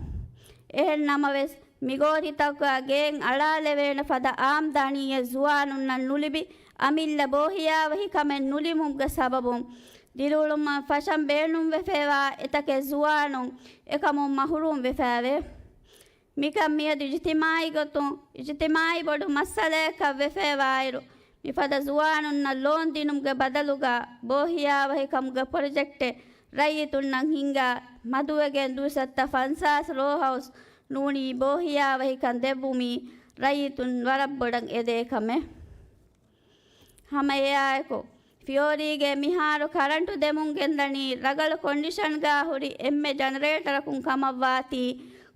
އެހެން ނަމަވެސް، މި ގޯތިތަކުގަ ގެއިން އަޅާލެވޭނެ ފަދަ އާމްދާނީއެއް ޒުވާނުންނަށް ނުލިބި، އަމިއްލަ ބޯހިޔާވަހިކަމެއް ނުލިބުމުގެ ސަބަބުން، ދިރިއުޅުމަށް ފަށަން ބޭނުންވެފައިވާ އެތަކެއް ޒުވާނުން އެކަމުން މަހުރޫމް ވެފައެވެ. މިކަން މިއަދު އިޖްތިމާޢީ ގޮތުން އިޖްތިމާޢީ ބޮޑު މައްސަލައަކަށް ވެފައިވާއިރު، މިފަދަ ޒުވާނުންނަށް ލޯން ދިނުމުގެ ބަދަލުގަ ބޯހިޔާވަހިކަމުގެ ޕްރޮޖެކްޓެއް ރައްޔިތުންނަށް ހިންގާ މަދުވެގެން ދުއިސައްތަ ފަންސާސް ރޯހައުސް ނޫނީ ބޯހިޔާވަހިކަން ދެއްވުމީ ރައްޔިތުން ވަރަށް ބޮޑަށް އެދޭ ކަމެއް. ހަމަ އެއާއެކު، ފިޔޯރީގެ މިހާރު ކަރަންޓު ދެމުން ގެންދަނީ ރަގަޅު ކޮންޑިޝަންގާ ހުރި އެންމެ ޖަނަރޭޓަރަކުން ކަމަށްވާތީ،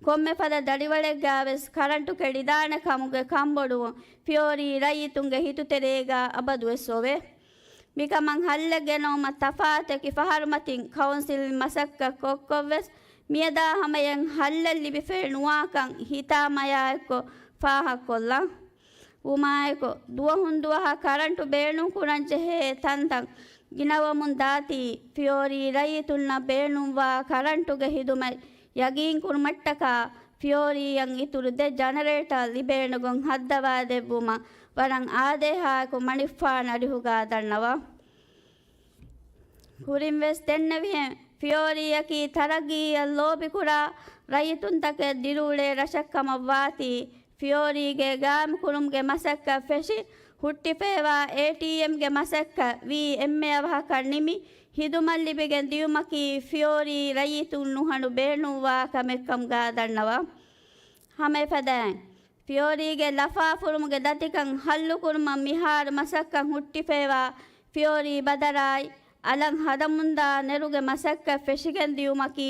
ކޮންމެ ފަދަ ދަރިވަޅެއްގާވެސް ކަރަންޓު ކެޑިދާނެ ކަމުގެ ކަންބޮޑުވުން ފިޔޯރީ ރައްޔިތުންގެ ހިތުތެރޭގާ އަބަދުވެސް އޮވޭ. މިކަމަށް ހައްލެއް ގެނައުމަށް ތަފާތު އެކި ފަހަރުމަތިން ކައުންސިލް މަސައްކަތް ކޮށްކޮށްވެސް، މިއަދާ ހަމަޔަށް ހައްލެއް ލިބިފައެއް ނުވާކަން ހިތާމަޔާއެއްކޮށް ފާހަގަކޮށްލަން. ވުމާއެކު، ދުވަހުން ދުވަހަށް ކަރަންޓު ބޭނުންކުރަންޖެހޭ ތަންތަން ގިނަވަމުން ދާތީ، ފިޔޯރީ ރައްޔިތުންނަށް ބޭނުންވާ ކަރަންޓުގެ ހިދުމަތް ޔަގީންކުރުމަށްޓަކާ، ފިޔޯރީއަށް އިތުރު ދެ ޖަނަރޭޓާ ލިބޭނެގޮތް ހައްދަވާ ދެއްވުމަށް ވަރަށް އާދޭހާއެކު މަނިކުފާނު އަރިހުގާ ދަންނަވަން. ކުރިންވެސް ދެންނެވިހެން، ފިޔޯރީއަކީ ތަރައްގީއަށް ލޯބިކުރާ ރައްޔިތުންތަކެއް ދިރިއުޅޭ ރަށެއްކަމަށްވާތީ، ފިޔޯރީގެ ގާއިމްކުރުމުގެ މަސައްކަތް ފެށި ހުއްޓިފައިވާ އޭޓީއެމްގެ މަސައްކަތް ވީ އެންމެ އަވަހަކަށް ނިމި، ހިދުމަތް ލިބިގެން ދިޔުމަކީ ފިޔޯރީ ރައްޔިތުން ނުހަނު ބޭނުންވާ ކަމެއްކަމުގާ ދަންނަވަން. ހަމައެފަދައިން، ފިޔޯރީގެ ލަފާފުރުމުގެ ދަތިކަން ހައްލުކުރުމަށް މިހާރު މަސައްކަތް ހުއްޓިފައިވާ ފިޔޯރީ ބަދަރާއި، އަލަށް ހަދަމުންދާ ނެރުގެ މަސައްކަތް ފެށިގެން ދިޔުމަކީ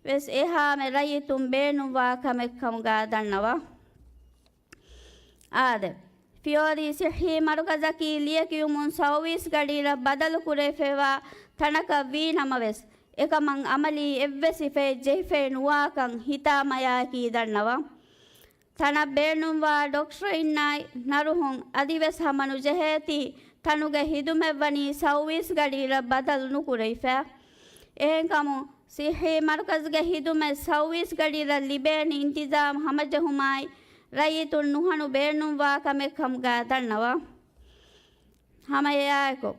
ވެސް އެހާމެ ރައްޔިތުން ބޭނުންވާ ކަމެއް ކަމުގަ ދަންނަވާ. އާދެ، ފިޔޯރީ ސިއްހީ މަރުކަޒަކީ ލިޔެކިޔުމުން ސައުވީސް ގަޑިއިރަށް ބަދަލު ކުރެވިފައިވާ ތަނަކަށް ވީ ނަމަވެސް، އެކަމަށް އަމަލީ އެއްވެސް ހިފައެއް ޖެހިފައެއް ނުވާކަން ހިތާމަޔާއެކީ ދަންނަވާ. ތަނަށް ބޭނުންވާ ޑޮކްޓަރުންނާއި ނަރުހުން އަދިވެސް ހަމަ ނުޖެހޭތީ، ތަނުގެ ހިދުމަތްވަނީ ސައުވީސް ގަޑިއިރަށް ބަދަލު ނުކުރެވިފަ. އެހެންކަމުން، ސިއްހީ މަރުކަޒުގެ ހިދުމަތް ސައުވީސް ގަޑިއިރަށް ލިބޭނެ އިންތިޒާމް ހަމަޖެހުމާއި، ރައްޔިތުން ނުހަނު ބޭނުންވާ ކަމެއް ކަމުގަ ދަންނަވާ. ހަމައެއާއެކު،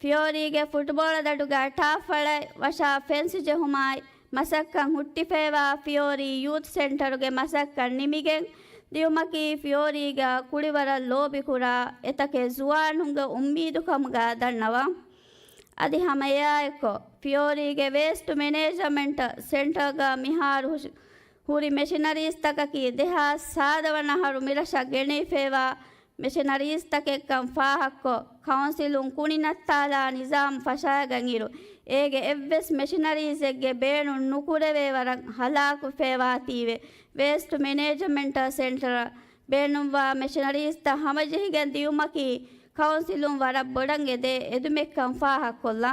ފިޔޯރީގެ ފުޓްބޯޅަ ދަޑުގަ ޓާފް އަޅައި ވަށާ ފެންސް ޖެހުމާއި، މަސައްކަތް ހުއްޓިފައިވާ ފިޔޯރީ ޔޫތު ސެންޓަރުގެ މަސައްކަތް ނިމިގެން ދިޔުމަކީ ފިޔޯރީގަ ކުޅިވަރަށް ލޯބިކުރާ އެތަކެއް ޒުވާނުންގެ އުއްމީދު ކަމުގަ ދަންނަވާ. އަދި ހަމައެއާއެއްކޮށް، ފިޔޯރީގެ ވޭސްޓް މެނޭޖްމަންޓް ސެންޓަރގަ މިހާރު ހުށި-، ހުރި މެޝިނަރީސްތަކަކީ ދެހާސް ސާދަ ވަނަ އަހަރު މިރަށަށް ގެނެވިފައިވާ މެޝިނަރީސްތަކެއްކަން ފާހަގަކޮށް، ކައުންސިލުން ކުނި ނައްތާލާ ނިޒާމް ފަށައިގަންއިރު، އޭގެ އެއްވެސް މެޝިނަރީސްއެއްގެ ބޭނުން ނުކުރެވޭ ވަރަށް ހަލާކުވެފައިވާތީވެ، ވޭސްޓް މެނޭޖްމަންޓް ސެންޓަރަށް ބޭނުންވާ މެޝިނަރީސްތައް ހަމަޖެހިގެން ދިޔުމަކީ ކައުންސިލުން ވަރަށް ބޮޑަށް އެދޭ އެދުމެއްކަން ފާހަގަކޮށްލާ.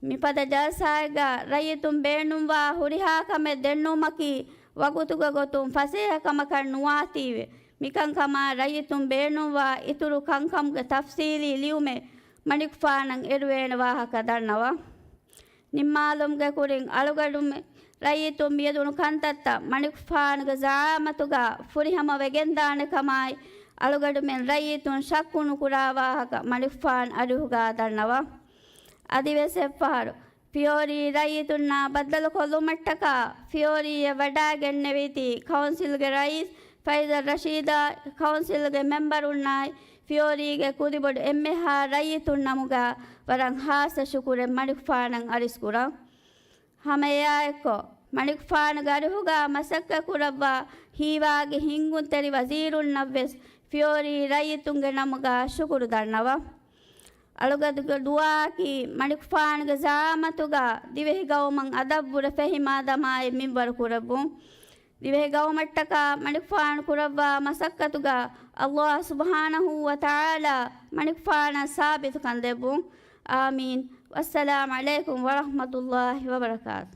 މިފަދަ ޖަލްސާއެއްގަ ރައްޔިތުން ބޭނުންވާ ހުރިހާ ކަމެއް ދެންނެވުމަކީ ވަގުތުގެ ގޮތުން ފަސޭހަ ކަމަކަށް ނުވާތީވެ، މިކަންކަމާ ރައްޔިތުން ބޭނުންވާ އިތުރު ކަންކަމުގެ ތަފްސީލީ ލިޔުމެއް މަނިކުފާނަށް އެރުވޭނެ ވާހަކަ ދަންނަވާ. ނިންމާލުމުގެ ކުރިން އަޅުގަޑުމެ ރައްޔިތުން މިއަދު ކަންތައްތައް މަނިކުފާނުގެ ޒައާމަތުގަ ފުރިހަމަ ވެގެންދާނެ ކަމާއި، އަޅުގަޑުމެން ރައްޔިތުން ޝައްކު ނުކުރާ ވާހަކަ މަނިކުފާން އަރިހުގަ ދަންނަވާ. އަދިވެސް އެއްފަހަރު ފިޔޯރީ ރައްޔިތުންނާ ބައްދަލުކޮށްލުމަށްޓަކާ ފިޔޯރީއަށް ވަޑައިގެންނެވީތީ ކައުންސިލްގެ ރައީސް ފައިޒަށް ރަޝީދާ، ކައުންސިލްގެ މެމްބަރުންނާއި، ފިޔޯރީގެ ކުދިބޮޑު އެންމެހާ ރައްޔިތުން ނަމުގަ ވަރަށް ހާއްސަ ޝުކުރެއް މަނިކުފާނަށް އަރިސްކުރަން. ހަމައެއާއެއްކޮށް، މަނިކުފާނުގެ އަރިހުގަ މަސައްކަތްކުރައްވާ ހީވާގި ހިންގުންތެރި ވަޒީރުންނަށްވެސް ފިޔޯރީ ރައްޔިތުންގެ ނަމުގަ ޝުކުރު ދަންނަވާ. އަޅުގަދުގެ ދުޢާއަކީ މަނިކުފާނުގެ ޒައާމަތުގަ ދިވެހި ގައުމަށް އަދަށްވުރެ ފެހި މާދަމާއެއް މިންވަރު ކުރެއްވުން. ދިވެހި ގައުމަށްޓަކާ މަނިކުފާނު ކުރައްވާ މަސައްކަތުގަ ﷲ ސުބްޙާނަހޫ ވަތަޢާލާ މަނިކުފާނަށް ސާބިތުކަން ދެއްވުން. އާމީން. ވައްސަލާމް ޢަލައިކުމް ވަރަޙްމަތުﷲ ވަބަރަކާތު.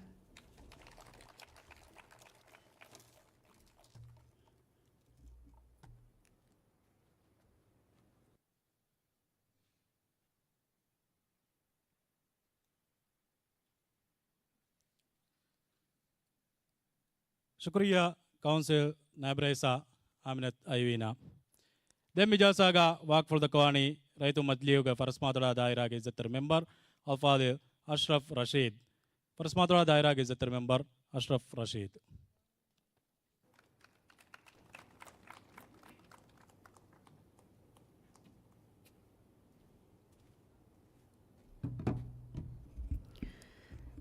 ޝުކުރިއްޔާ ކައުންސިލް ނާއިބް ރައީސާ އާމިނަތު އައިވީނާ. ދެން މި ޖަލްސާގަ ވާހަކަފުޅު ދައްކަވާނީ ރައްޔިތުންގެ މަޖިލީހުގެ ފަރަސްމާތޮޅާ ދާއިރާގެ އިއްޒަތްތެރި މެމްބަރު އަލްފާޟިލް އަޝްރަފް ރަޝީދު. ފަރަސްމާތޮޅާ ދާއިރާގެ އިއްޒަތްތެރި މެމްބަރު އަޝްރަފް ރަޝީދު.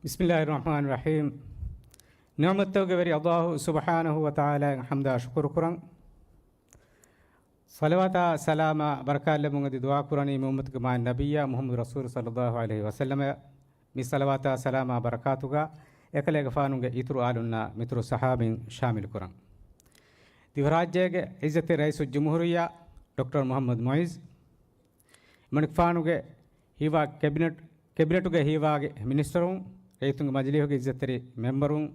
ބިސްމިއްލާހިއްރަޙްމާނިއްރަޙީމް. ނިޢުމަތްތަކުގެ ވެރި ﷲ ސުބްޙާނަހޫ ވަތަޢާލާގެ ޙަމްދާ ޝުކުރު ކުރަން. ޞަލަވާތާ ސަލާމާ ބަރަކާތްލެއްވުން އަދި ދުޢާ ކުރަނީ މި އުއްމަތުގެ މާތް ނަބިއްޔާ މުޙައްމަދު ރަސޫލު ޞައްލައްލާހު ޢަލައިހި ވަސައްލަމަ. މި ޞަލަވާތާ ސަލާމާ ބަރަކާތުގަ އެކަލޭގެފާނުގެ އިތުރު އާލުންނާ މިތުރު ޞަޙާބީން ޝާމިލު ކުރަން. ދިވެހިރާއްޖޭގެ އިއްޒަތްތެރި ރައީސުލްޖުމްހޫރިއްޔާ ޑޮކްޓަރ މުޙައްމަދު މުޢިއްޒު، މަނިކުފާނުގެ ހީވާ ކެބިނެޓް، ކެބިނެޓުގެ ހީވާގި މިނިސްޓަރުން، ރައްޔިތުންގެ މަޖިލީހުގެ އިއްޒަތްތެރި މެމްބަރުން،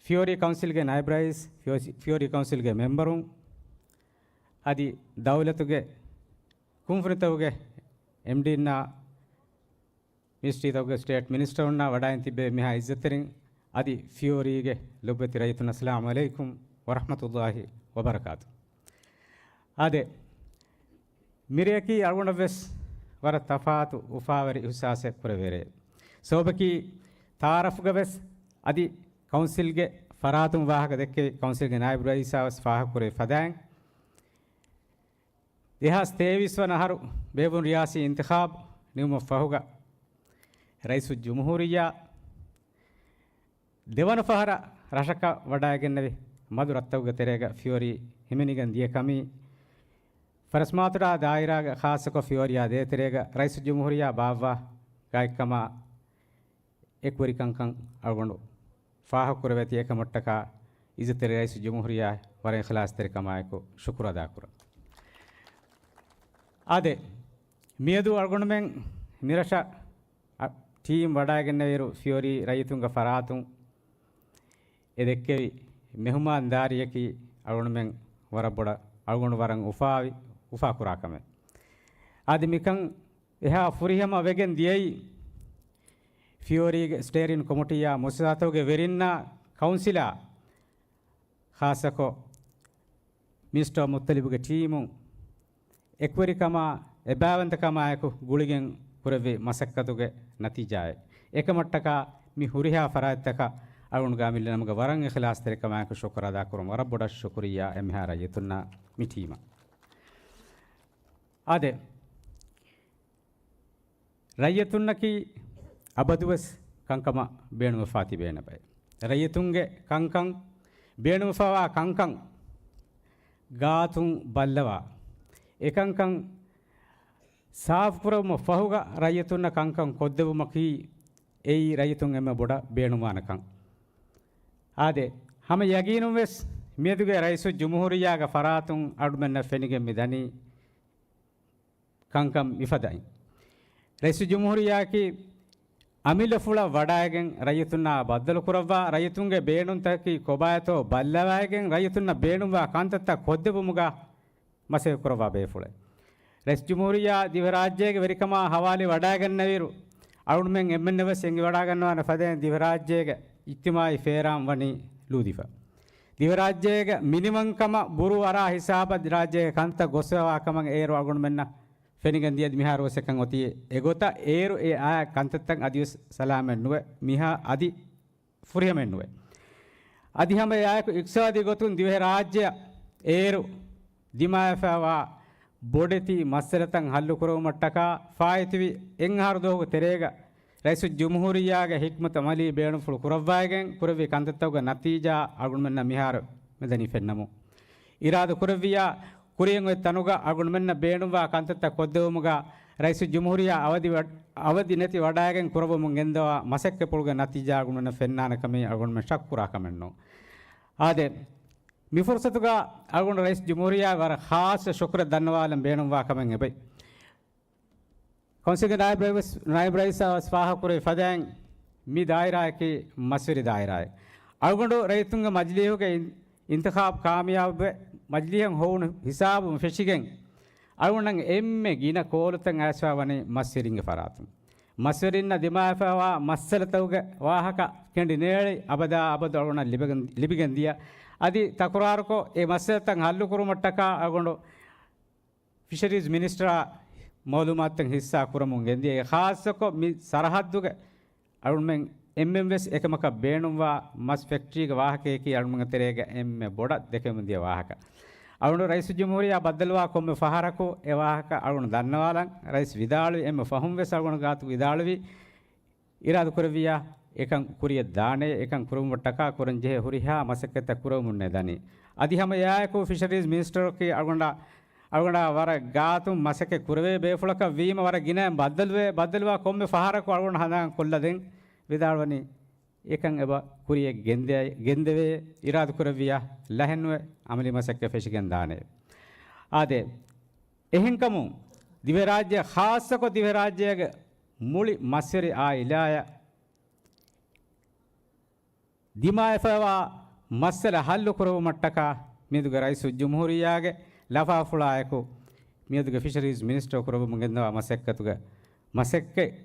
ފިޔޯރީ ކައުންސިލްގެ ނާއިބް ރައީސް، ފިޔޯ-، ފިޔޯރީ ކައުންސިލްގެ މެމްބަރުން، އަދި ދައުލަތުގެ ކުންފުނިތަކުގެ އެމްޑީންނާ، މިނިސްޓްރީތަކުގެ ސްޓޭޓް މިނިސްޓަރުންނާ ވަޑައިން ތިއްބެވި މިހާ އިއްޒަތްތެރިން އަދި ފިޔޯރީގެ ލޮބުވެތި ރައްޔިތުން، އައްސަލާމު ޢަލައިކުމް ވަރަޙްމަތުﷲ ވަބަރަކާތު. އާދެ، މިރެއަކީ އަޅުގަނޑަށްވެސް ވަރަށް ތަފާތު އުފާވެރި އިޙްސާސެއް ކުރެވޭ ރެއެއް. ސަބަބަކީ ތަޢާރަފުގަވެސް އަދި ކައުންސިލްގެ ފަރާތުން ވާހަކަ ދެއްކެވި ކައުންސިލްގެ ނާއިބް ރައީސާވެސް ފާހަގަކުރެއްވި ފަދައިން، ދެހާސް ތޭވީސް ވަނަ އަހަރު ބޭއްވުނު ރިޔާސީ އިންތިޚާބު ނިމުމަށް ފަހުގަ، ރައީސުލްޖުމްހޫރިއްޔާ ދެވަނަ ފަހަރަށް ރަށަކަށް ވަޑައިގެންނެވި މަދު ރަށްތަކުގެ ތެރޭގަ ފިޔޯރީ ހިމެނިގެން ދިޔަ ކަމީ، ފަރަސްމާތުރާ ދާއިރާގެ ޚާއްޞަކޮށް ފިޔޯރިޔާ ދޭތެރޭގަ ރައީސުލްޖުމްހޫރިއްޔާ ބާއްވާ ގާތްކަމާ އެކުވެރިކަންކަން އަޅުގަނޑު ފާހަގަކުރެވޭތީ، އެކަމަށްޓަކާ އިއްޒަތްތެރި ރައީސުލްޖުމްހޫރިއްޔާ ވަރަށް އިޚްލާޞްތެރިކަމާއެކު ޝުކުރު އަދާކުރަން. އާދެ، މިއަދު އަޅުގަނޑުމެން މިރަށަށް އަ، ޓީމް ވަޑައިގެންނެވިއިރު ފިޔޯރީ ރައްޔިތުންގެ ފަރާތުން އެ ދެއްކެވި މެހުމާންދާރީއަކީ އަޅުގަނޑުމެން ވަރަށް ބޮޑަށް، އަޅުގަނޑު ވަރަށް އުފާވި، އުފާކުރާ ކަމެއް. އަދި މިކަން އެހާ ފުރިހަމަ ވެގެން ދިޔައީ، ފިޔޯރީގެ ސްޓޭރިން ކޮމިޓީއާ މުއައްސަސާތަކުގެ ވެރިންނާ ކައުންސިލާ ޚާއްޞަކޮށް މިނިސްޓަރ މުއްތަލިބުގެ ޓީމުން އެކުވެރިކަމާ، އެބައިވަންތަކަމާއެކު ގުޅިގެން ކުރެއްވި މަސައްކަތުގެ ނަތީޖާއެއް. އެކަމަށްޓަކާ މި ހުރިހާ ފަރާތްތަކަށް އަޅުގަނޑު ގާމިއްލަ ނަމުގަ ވަރަށް އިޚްލާޞްތެރިކަމާއެކު ޝުކުރު އަދާކުރުން. ވަރަށް ބޮޑަށް ޝުކުރިއްޔާ އެންމެހާ ރައްޔިތުންނާ މި ޓީމަށް. އާދެ، ރައްޔިތުންނަކީ އަބަދުވެސް ކަންކަމަށް ބޭނުންވެފާ ތިބޭނެ ބައެއް. ރައްޔިތުންގެ ކަންކަން، ބޭނުންވެފާވާ ކަންކަން ގާތުން ބައްލަވާ، އެކަންކަން ސާފުކުރެވުމަށް ފަހުގަ ރައްޔިތުންނަށް ކަންކަން ކޮށްދެވުމަކީ އެއީ ރައްޔިތުން އެންމެ ބޮޑަށް ބޭނުންވާނެ ކަން. އާދެ، ހަމަ ޔަގީނުންވެސް މިއަދުގެ ރައީސުލްޖުމްހޫރިއްޔާގެ ފަރާތުން އަޅުމެންނަށް ފެނިގެން މި ދަނީ ކަންކަން މިފަދައިން. ރައީސުލްޖުމްހޫރިއްޔާއަކީ އަމިއްލަފުޅަށް ވަޑައިގެން ރައްޔިތުންނާ ބައްދަލުކުރައްވާ، ރައްޔިތުންގެ ބޭނުންތަކަކީ ކޮބާތޯ ބައްލަވައިގެން ރައްޔިތުންނަށް ބޭނުންވާ ކަންތައްތައް ކޮށްދެއްވުމުގަ މަސައްކަތް ކުރައްވާ ބޭފުޅެއް. ރައީސުލްޖުމްހޫރިއްޔާ ދިވެހިރާއްޖޭގެ ވެރިކަމާ ހަވާލުވެ ވަޑައިގެންނެވިއިރު، އަޅުގަނޑުމެން އެންމެންނަށް ވެސް އެނގިވަޑައިގަންނަވާނެ ފަދައިން ދިވެހިރާއްޖޭގެ އިޖްތިމާޢީ ފޭރާން ވަނީ ލޫދިފަ. ދިވެހިރާއްޖޭގެ މިނިވަންކަމަށް ބުރޫ އަރާ ހިސާބަށް ރާއްޖޭގެ ކަންތައް ގޮސްފަވާ ކަމަށް އޭރު އަޅުގަނޑުމެންނަށް ފެނިގެން ދިޔަ މިހާރު ވެސް އެކަން އޮތީ އެގޮތަށް. އޭރު އެ އާ ކަންތައްތައް އަދިވެސް ސަލާމަތް ނުވެ، މިހާ އަދި ފުރިހަމައެއް ނުވޭ. އަދި ހަމަ އެއާއެކު އިޤްތިޞާދީ ގޮތުން ދިވެހިރާއްޖެއަށް އޭރު ދިމާވެފައިވާ ބޮޑެތި މައްސަލަތައް ހައްލުކުރެވުމަށްޓަކާ ފާއިތުވި އެއްއަހަރު ދުވަހުގެ ތެރޭގަ ރައީސުލްޖުމްހޫރިއްޔާގެ ޙިކްމަތު ޢަމަލީ ބޭނުންފުޅު ކުރައްވައިގެން ކުރެއްވި ކަންތައްތަކުގެ ނަތީޖާ އަޅުގަނޑުމެންނަށް މިހާރު މިދަނީ ފެންނަމުން. އިރާދަ ކުރެއްވިއްޔާ ކުރިއަށް އޮތް ތަނުގަ އަޅުގަނޑުމެންނަށް ބޭނުންވާ ކަންތައްތައް ކޮށްދެވުމުގަ ރައީސުލްޖުމްހޫރިއްޔާ އަވަދި ވަ-، އަވަދި ނެތި ވަޑައިގެން ކުރައްވަމުން ގެންދަވާ މަސައްކަތްޕުޅުގެ ނަތީޖާ އަޅުގަނޑުމެންނަށް ފެންނާނެ ކަމީ އަޅުގަނޑުމެން ޝައްކުކުރާ ކަމެއް ނޫން. އާދެ، މި ފުރުޞަތުގަ އަޅުގަނޑު ރައީސުލްޖުމްހޫރިއްޔާ ވަރަށް ޚާއްޞަ ޝުކުރެއް ދަންނަވާލަން ބޭނުންވާ ކަމެއް އެބައި. ކައުންސިލްގެ ނާއިބް ރައީސް، ނާއިބް ރައީސާ ވެސް ފާހަގަކުރެއްވި ފަދައިން މި ދާއިރާއަކީ މަސްވެރި ދާއިރާއެއް. އަޅުގަނޑު ރައްޔިތުންގެ މަޖިލީހުގެ އިން-، އިންތިޚާބު ކާމިޔާބުވެ، މަޖިލީހަށް ހޮވުނު ހިސާބުން ފެށިގެން، އަޅުގަނޑަށް އެންމެ ގިނަ ކޯލުތައް އައިސްފަ ވަނީ މަސްވެރިންގެ ފަރާތުން. މަސްވެރިންނަށް ދިމާވެފައިވާ މައްސަލަތަކުގެ ވާހަކަ ކެނޑި ނޭޅި އަބަދާ އަބަދު އަޅުގަނޑަށް ލިބިގެން، ލިބިގެން ދިޔަ. އަދި ތަކުރާރުކޮށް، އެ މައްސަލަތައް ހައްލުކުރުމަށްޓަކާ އަޅުގަނޑު ފިޝަރީޒް މިނިސްޓަރާ މައުލޫމާތުތައް ހިއްސާ ކުރަމުން ގެންދިޔަ. އެ ޚާއްޞަކޮށް މި ސަރަހައްދުގެ އަޅުމެން އެންމެން ވެސް އެކަމަކަށް ބޭނުންވާ މަސް ފެކްޓްރީގެ ވާހަކަޔަކީ އަޅުމެންގެ ތެރޭގަ އެންމެ ބޮޑަށް ދެކެމުން ދިޔަ ވާހަކަ. އަޅުގަނޑު ރައީސުލްޖުމްހޫރިއްޔާ ބައްދަލުވާ ކޮންމެ ފަހަރަކު އެ ވާހަކަ އަޅުގަނޑު ދަންނަވާލަން. ރައީސް ވިދާޅުވި އެންމެ ފަހުން ވެސް އަޅުގަނޑު ގާތު ވިދާޅުވި އިރާދަ ކުރެއްވިއްޔާ އެކަން ކުރިޔަށް ދާނެ، އެކަން ކުރުމަށްޓަކާ ކުރަން ޖެހޭ ހުރިހާ މަސައްކަތްތައް ކުރެވެމުންނޭ ދަނީ. އަދި ހަމަ އެއާއެކު ފިޝަރީޒް މިނިސްޓަރަކީ އަޅުގަނޑާ، އަޅުގަނޑާ ވަރަށް ގާތުން މަސައްކަތް ކުރެވޭ ބޭފުޅަކަށް ވީމަ ވަރަށް ގިނައިން ބައްދަލުވޭ، ބައްދަލުވާ ކޮންމެ ފަހަރަކު އަޅުގަނޑު ހަނދާން ކޮށްލަދެން ވިދާޅުވަނީ އެކަން އެބަ ކުރިޔަށް ގެންދެ-، ގެންދެވޭ، އިރާދަ ކުރެއްވިއްޔާ ލަހެއްނުވެ އަމަލީ މަސައްކަތް ފެށިގެން ދާނެ. އާދެ، އެހެންކަމުން ދިވެހިރާއްޖެ، ޚާއްޞަކޮށް ދިވެހިރާއްޖޭގެ މުޅި މަސްވެރި އާއިލާއަށް ދިމާވެފައިވާ މައްސަލަ ހައްލު ކުރެވުމަށްޓަކާ މިއަދުގެ ރައީސުލްޖުމްހޫރިއްޔާގެ ލަފާފުޅާއެކު މިއަދުގެ ފިޝަރީޒް މިނިސްޓަރ ކުރެވެމުން ގެންދަވާ މަސައްކަތުގެ، މަސައްކަތް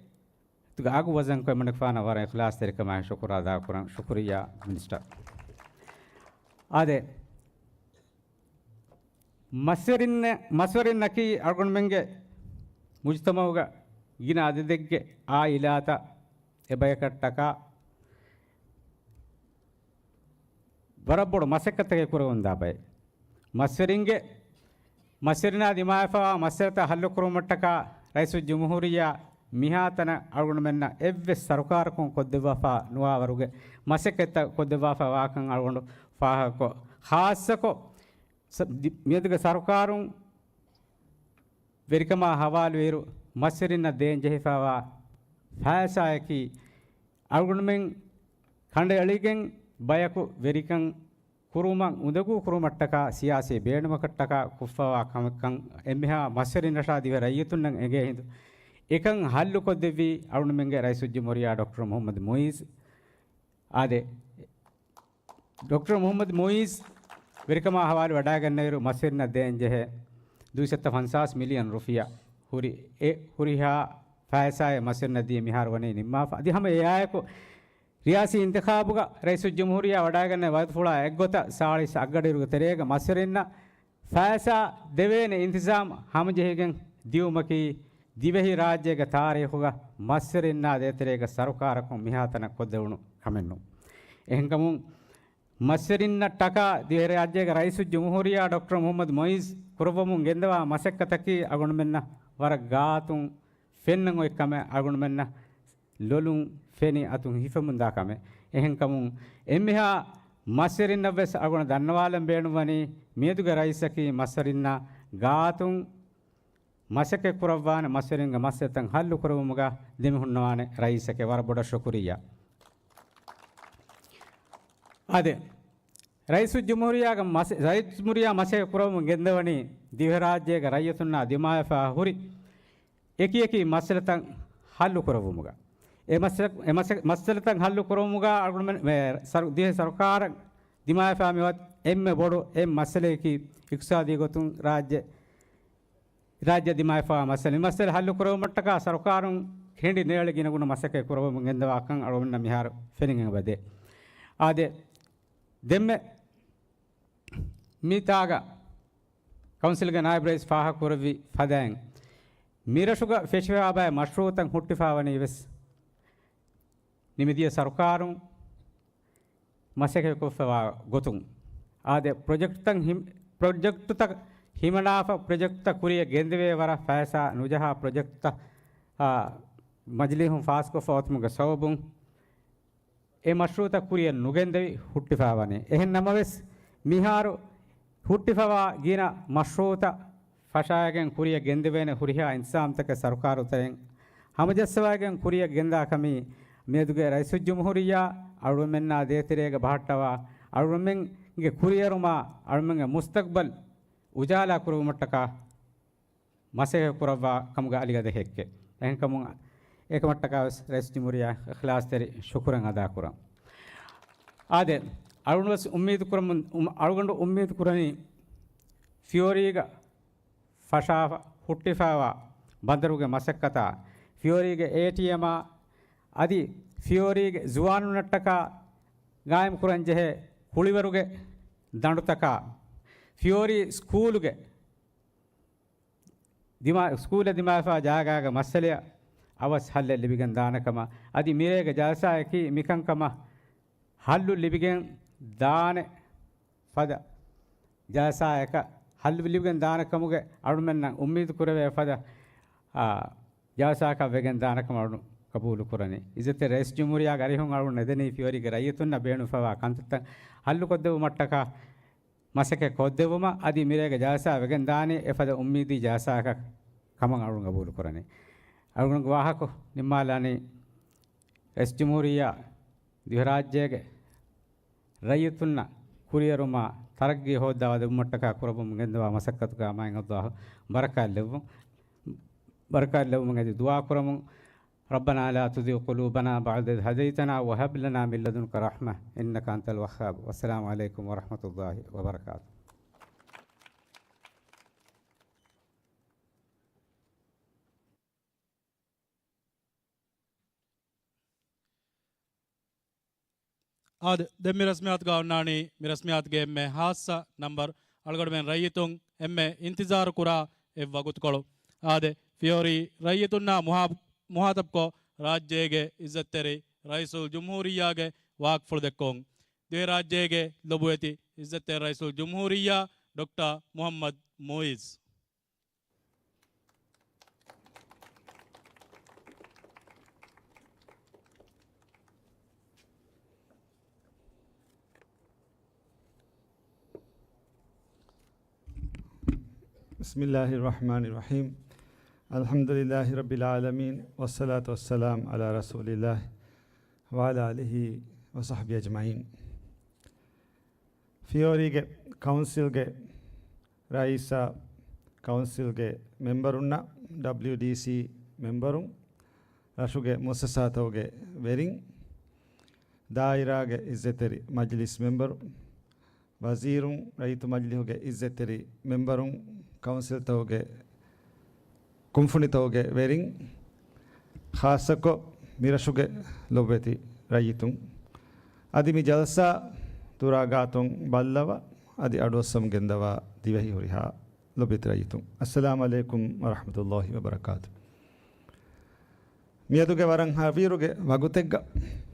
އަގު ވަޒަންކޮށް އެމަނިކުފާނަށް ވަރަށް އިޚްލާޞްތެރިކަމާއި ޝުކުރު އަދާކުރަން. ޝުކުރިއްޔާ މިނިސްޓަރ. އާދެ، މަސްވެރިން-، މަސްވެރިންނަކީ އަޅުގަނޑުމެންގެ މުޖުތަމަޢުގަ ގިނަ އަދަދެއްގެ އާއިލާތައް އެބަޔަކަށްޓަކާ ވަރަށް ބޮޑު މަސައްކަތެއް ކުރެވުންދާ ބައެއް. މަސްވެރިންގެ، މަސްވެރިންނާ ދިމާވެފައިވާ މައްސަލަތައް ހައްލުކުރުމަށްޓަކާ ރައީސުލްޖުމްހޫރިއްޔާ މިހާތަނަށް އަޅުގަނޑުމެންނަށް އެއްވެސް ސަރުކާރަކުން ކޮށްދެއްވާފާ ނުވާ ވަރުގެ މަސައްކަތްތައް ކޮށްދެއްވާފާ ވާކަން އަޅުގަނޑު ފާހަގަކޮށް، ޚާއްޞަކޮށް ސަ-، ދި-، މިއަދުގެ ސަރުކާރުން ވެރިކަމާ ހަވާލުވިއިރު، މަސްވެރިންނަށް ދޭން ޖެހިފާވާ ފައިސާއަކީ، އަޅުގަނޑުމެން ކަނޑައެޅިގެން ބަޔަކު ވެރިކަން ކުރުމަށް އުނދަގޫ ކުރުމަށްޓަކާ، ސިޔާސީ ބޭނުމަކަށްޓަކާ ކޮށްފަވާ ކަމެއްކަން އެންމެހާ މަސްވެރިންނަށާ ދިވެހި ރައްޔިތުންނަށް އެނގޭ ހިނދު، އެކަން ހައްލުކޮށްދެއްވީ އަޅުގަނޑުމެންގެ ރައީސުލްޖުމްހޫރިއްޔާ ޑޮކްޓަރ މުޙައްމަދު މުޢިއްޒު. އާދެ، ޑޮކްޓަރ މުޙައްމަދު މުޢިއްޒު ވެރިކަމާ ހަވާލު ވަޑައިގަންނައިރު، މަސްވެރިންނަށް ދޭންޖެހޭ ދުއިސައްތަ ފަންސާސް މިލިއަން ރުފިޔާ ހުރި އެ ހުރިހާ ފައިސާއެއް މަސްވެރިންނަށް ދީ މިހާރު ވަނީ ނިންމާފަ. އަދި ހަމަ އެއާއެކު، ރިޔާސީ އިންތިޚާބުގަ ރައީސުލްޖުމްހޫރިއްޔާ ވަޑައިގަންނަ ވަގުތުފުޅާ އެއްގޮތަށް ސާޅީސް އަށްގަޑިއިރުގެ ތެރޭގަ މަސްވެރިންނަށް ފައިސާ ދެވޭނެ އިންތިޒާމް ހަމަޖެހިގެން ދިއުމަކީ، ދިވެހި ރާއްޖޭގެ ތާރީޚުގަ މަސްވެރިންނާ ދޭތެރޭގަ ސަރުކާރަކުން މިހާތަނަށް ކޮށްދެވުނު ކަމެއްނޫން. އެހެންކަމުން، މަސްވެރިންނަށްޓަކާ ދިވެހިރާއްޖޭގެ ރައީސުލްޖުމްހޫރިއްޔާ ޑޮކްޓަރ މުޙައްމަދު މުޢިއްޒު ކުރައްވަމުން ގެންދަވާ މަސައްކަތަކީ އަޅުގަނޑުމެންނަށް ވަރަށް ގާތުން ފެންނަން އޮތް ކަމެއް، އަޅުގަނޑުމެންނަށް ލޮލުން ފެނި އަތުން ހިފެމުންދާ ކަމެއް. އެހެންކަމުން އެންމެހާ މަސްވެރިންނަށްވެސް އަޅުގަނޑު ދަންނަވާލަން ބޭނުންވަނީ، މިއަދުގެ ރައީސަކީ މަސްވެރިންނާ ގާތުން މަސައްކަތް ކުރައްވާނެ، މަސްވެރިންގެ މައްސަލަތައް ހައްލު ކުރެއްވުމުގަ ދެމިހުންނަވާނެ ރައީސެކޭ. ވަރަށް ބޮޑަށް ޝުކުރިއްޔާ. އާދެ، ރައީސުލްޖުމްހޫރިއްޔާގެ މަސ-، ރައީސުލްޖުމްހޫރިއްޔާ މަސައްކަތް ކުރައްވަމުން ގެންދަވަނީ ދިވެހިރާއްޖޭގެ ރައްޔިތުންނާ ދިމާވެފާ ހުރި އެކި އެކި މައްސަލަތައް ހައްލު ކުރެއްވުމުގަ. އެ މައްސަ-، އެ މައްސަ-، މައްސަލަތައް ހައްލު ކުރުވުމުގަ އަޅުގަނޑުމެން، މެ، ސަރު-، ދިވެހި ސަރުކާރަށް ދިމާވެފާ މިވަތް އެންމެ ބޮޑު އެއް މައްސަލަޔަކީ އިޤްތިޞާދީ ގޮތުން ރާއްޖެ، ރާއްޖެ ދިމާވެފާ މައްސަލަ. މި މައްސަލަ ހައްލު ކުރެވުމަށްޓަކާ ސަރުކާރުން ކެނޑި ނޭޅި ގިނަގުނަ މަސައްކަތް ކުރައްވަމުން ގެންދަވާކަން އަޅުގަނޑުމެންނަށް މިހާރު ފެނިގެން އެބަދޭ. އާދެ، ދެންމެ މިތާގަ ކައުންސިލްގެ ނާއިބު ރައީސް ފާހަގަކުރެއްވި ފަދައިން، މިރަށުގަ ފެށިފައިވާ ބައެއް މަޝްރޫޢުތައް ހުއްޓިފައިވަނީ ވެސް ނިމިދިޔަ ސަރުކާރުން މަސައްކަތްކޮށްފައިވާ ގޮތުން. އާދެ، ޕްރޮޖެކްޓްތައް ހިމް-، ޕްރޮޖެކްޓްތައް ހިމަނާފަ، ޕްރޮޖެކްޓްތައް ކުރިއަށް ގެންދެވޭ ވަރަށް ފައިސާ ނުޖަހާ ޕްރޮޖެކްޓްތައް، އާ، މަޖިލީހުން ފާސްކޮށްފަ އޮތުމުގެ ސަބަބުން، އެ މަޝްރޫޢުތައް ކުރިއަށް ނުގެންދެވި ހުއްޓިފައިވަނީ. އެހެން ނަމަވެސް، މިހާރު ހުއްޓިފަވާ ގިނަ މަޝްރޫޢުތައް ފަށާގެން ކުރިއަށް ގެންދެވޭނެ ހުރިހާ އިންތިޒާމްތަކެއް ސަރުކާރު ތެރެއިން ހަމަޖައްސަވައިގެން ކުރިއަށް ގެންދާ ކަމީ، މިއަދުގެ ރައީސުލްޖުމްހޫރިއްޔާ އަޅުގަނޑުމެންނާ ދޭތެރޭގަ ބަހައްޓަވާ، އަޅުގަނޑުމެންގެ ކުރިއެރުމާ، އަޅުގަނޑުމެންގެ މުސްތަޤްބަލް އުޖާލާ ކުރުވުމަށްޓަކާ، މަސައްކަތް ކުރައްވާ ކަމުގެ އަލިގަދަ ހެއްކެއް. އެހެންކަމުން އެކަމަށްޓަކާ ވެސް ރައީސް ޖުމްހޫރިއްޔާ އިޚްލާޞްތެރި ޝުކުރެއް އަދާކުރަން. އާދެ، އަޅުގަނޑު ވެސް އުއްމީދު ކުރަމުން، އު-، އަޅުގަނޑު އުއްމީދު ކުރަނީ ފިޔޯރީގަ ފަށާފަ ހުއްޓިފައިވާ ބަނދަރުގެ މަސައްކަތާ، ފިޔޯރީގެ އޭޓީއެމާ، އަދި ފިޔޯރީގެ ޒުވާނުންނަށްޓަކާ ގާއިމް ކުރަން ޖެހޭ ކުޅިވަރުގެ ދަނޑުތަކާ، ފިޔޯރީ ސްކޫލުގެ ދިމާ-، ސްކޫލަށް ދިމާވެފާ ޖާގާގެ މައްސަލަޔަށް އަވަސް ހައްލެއް ލިބިގެން ދާނެ ކަމަށް، އަދި މިރޭގެ ޖަލްސާއަކީ މިކަންކަމަށް ހައްލު ލިބިގެން ދާނެ ފަދަ ޖަލްސާއަކަށް، ހައްލު ލިބިގެން ދާނެ ކަމުގެ އަޅުމެންނަށް އުއްމީދު ކުރެވޭ ފަދަ، އާ، ޖަލްސާއަކަށް ވެގެން ދާނެ ކަމަށް އަޅު ގަބޫލު ކުރަނީ. އިއްޒަތްތެރި ރައީސް ޖުމްހޫރިއްޔާގެ އަރިހުން އަޅުން ނެދެނީ ފިޔޯރީގެ ރައްޔިތުންނަށް ބޭނުންފަވާ ކަންތައްތައް ހައްލުކޮށްދެއްވުމަށްޓަކާ، މަސައްކަތް ކޮށްދެއްވުމަށް އަދި މިރޭގެ ޖަލްސާ ވެގެންދާނީ އެފަދަ އުއްމީދީ ޖަލްސާއަކަށް ކަމަށް އަޅުން ގަބޫލުކުރަނީ. އަޅުގަނޑުގެ ވާހަކަ ނިންމާލާނީ ރައީސް ޖުމްހޫރިއްޔާ ދިވެހިރާއްޖޭގެ ރައްޔިތުންނަށް ކުރިއެރުމާ ތަރައްގީ ހޯއްދަވާ ދެއްވުމަށްޓަކާ ކުރައްވަމުން ގެންދަވާ މަސައްކަތުގަ މާތް ﷲ ބަރަކާތް ލެއްވުން، ބަރަކާތް ލެއްވުމުން އެދި ދުޢާ ކުރަމުން. ربنا لا تزغ قلوبنا بعد إذ هديتنا وهب لنا من لدنك رحمة إنك أنت الوهاب. والسلام عليكم ورحمة الله وبركاته. އާދެ، ދެން މި ރަސްމިއްޔާތުގަ އޮންނާނީ، މި ރަސްމިއްޔާތުގެ އެންމެ ހާއްސަ ނަންބަރު، އަޅުގަނޑުމެން ރައްޔިތުން އެންމެ އިންތިޒާރު ކުރާ އެއް ވަގުތުކޮޅު. އާދެ، ފިޔޯރީ ރައްޔިތުންނާ މުހާ-، މުހާތަބްކޮށް، ރާއްޖޭގެ އިއްޒަތްތެރި ރައީސުލް ޖުމްހޫރިއްޔާގެ ވާހަކަފުޅު ދެއްކުން. ދިވެހިރާއްޖޭގެ ލޮބުވެތި އިއްޒަތްތެރި ރައީސުލް ޖުމްހޫރިއްޔާ ޑޮކްޓަރ މުޙައްމަދު މުޢިއްޒު. بسم الله الرحمن الرحيم. الحمد لله رب العالمين، والصلاة والسلام على رسول الله وعلى آله وصحبه أجمعين. ފިޔޯރީގެ ކައުންސިލްގެ ރައީސާ، ކައުންސިލްގެ މެމްބަރުންނަށް، ޑަބްލިޔުޑީސީ މެމްބަރުން، ރަށުގެ މުއައްސަސާތަކުގެ ވެރިން، ދާއިރާގެ އިއްޒަތްތެރި މަޖިލިސް މެމްބަރު، ވަޒީރުން، ރައްޔިތު މަޖިލިހުގެ އިއްޒަތްތެރި މެމްބަރުން، ކައުންސިލްތަކުގެ ކުންފުނިތަކުގެ ވެރިން، ޚާއްޞަކޮށް މިރަށުގެ ލޮބުވެތި ރައްޔިތުން، އަދި މި ޖަލްސާ ދުރާ ގާތުން ބައްލަވާ އަދި އަޑުއައްސަމުން ގެންދަވާ ދިވެހި ހުރިހާ ލޮބުވެތި ރައްޔިތުން، އައްސަލާމު ޢަލައިކުމް ވަރަޙްމަތުﷲި ވަބަރަކާތު. މިއަދުގެ ވަރަށް ހަވީރުގެ ވަގުތެއްގަ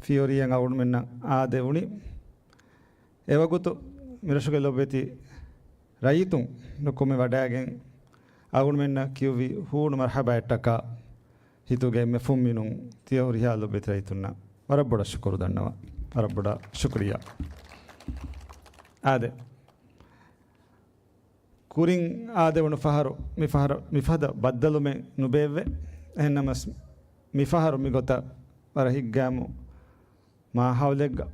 ފިޔޯރީއަށް އަޅުގަނޑުމެންނަށް އާދެވުނީ. އެވަގުތު މިރަށުގެ ލޮބުވެތި ރައްޔިތުން ނުކުމެ ވަޑައިގެން އަޅުގަނޑުމެންނަށް ކިޔުއްވި ހޫނު މަރްޙަބާއަށްޓަކާ ހިތުގެ އެންމެ ފުންމިނުން ތިޔަ ހުރިހާ ލޮބުވެތި ރައްޔިތުންނަށް ވަރަށް ބޮޑަށް ޝުކުރު ދަންނަވަން. ވަރަށް ބޮޑަށް ޝުކުރިއްޔާ. އާދެ. ކުރިން އާދެވުނު ފަހަރު މި ފަހަރަށް މިފަދަ ބައްދަލުމެއް ނުބޭއްވޭ. އެހެންނަމަސް މިފަހަރު މިގޮތަށް ވަރަށް ހިތްގައިމު މާހައުލެއްގަ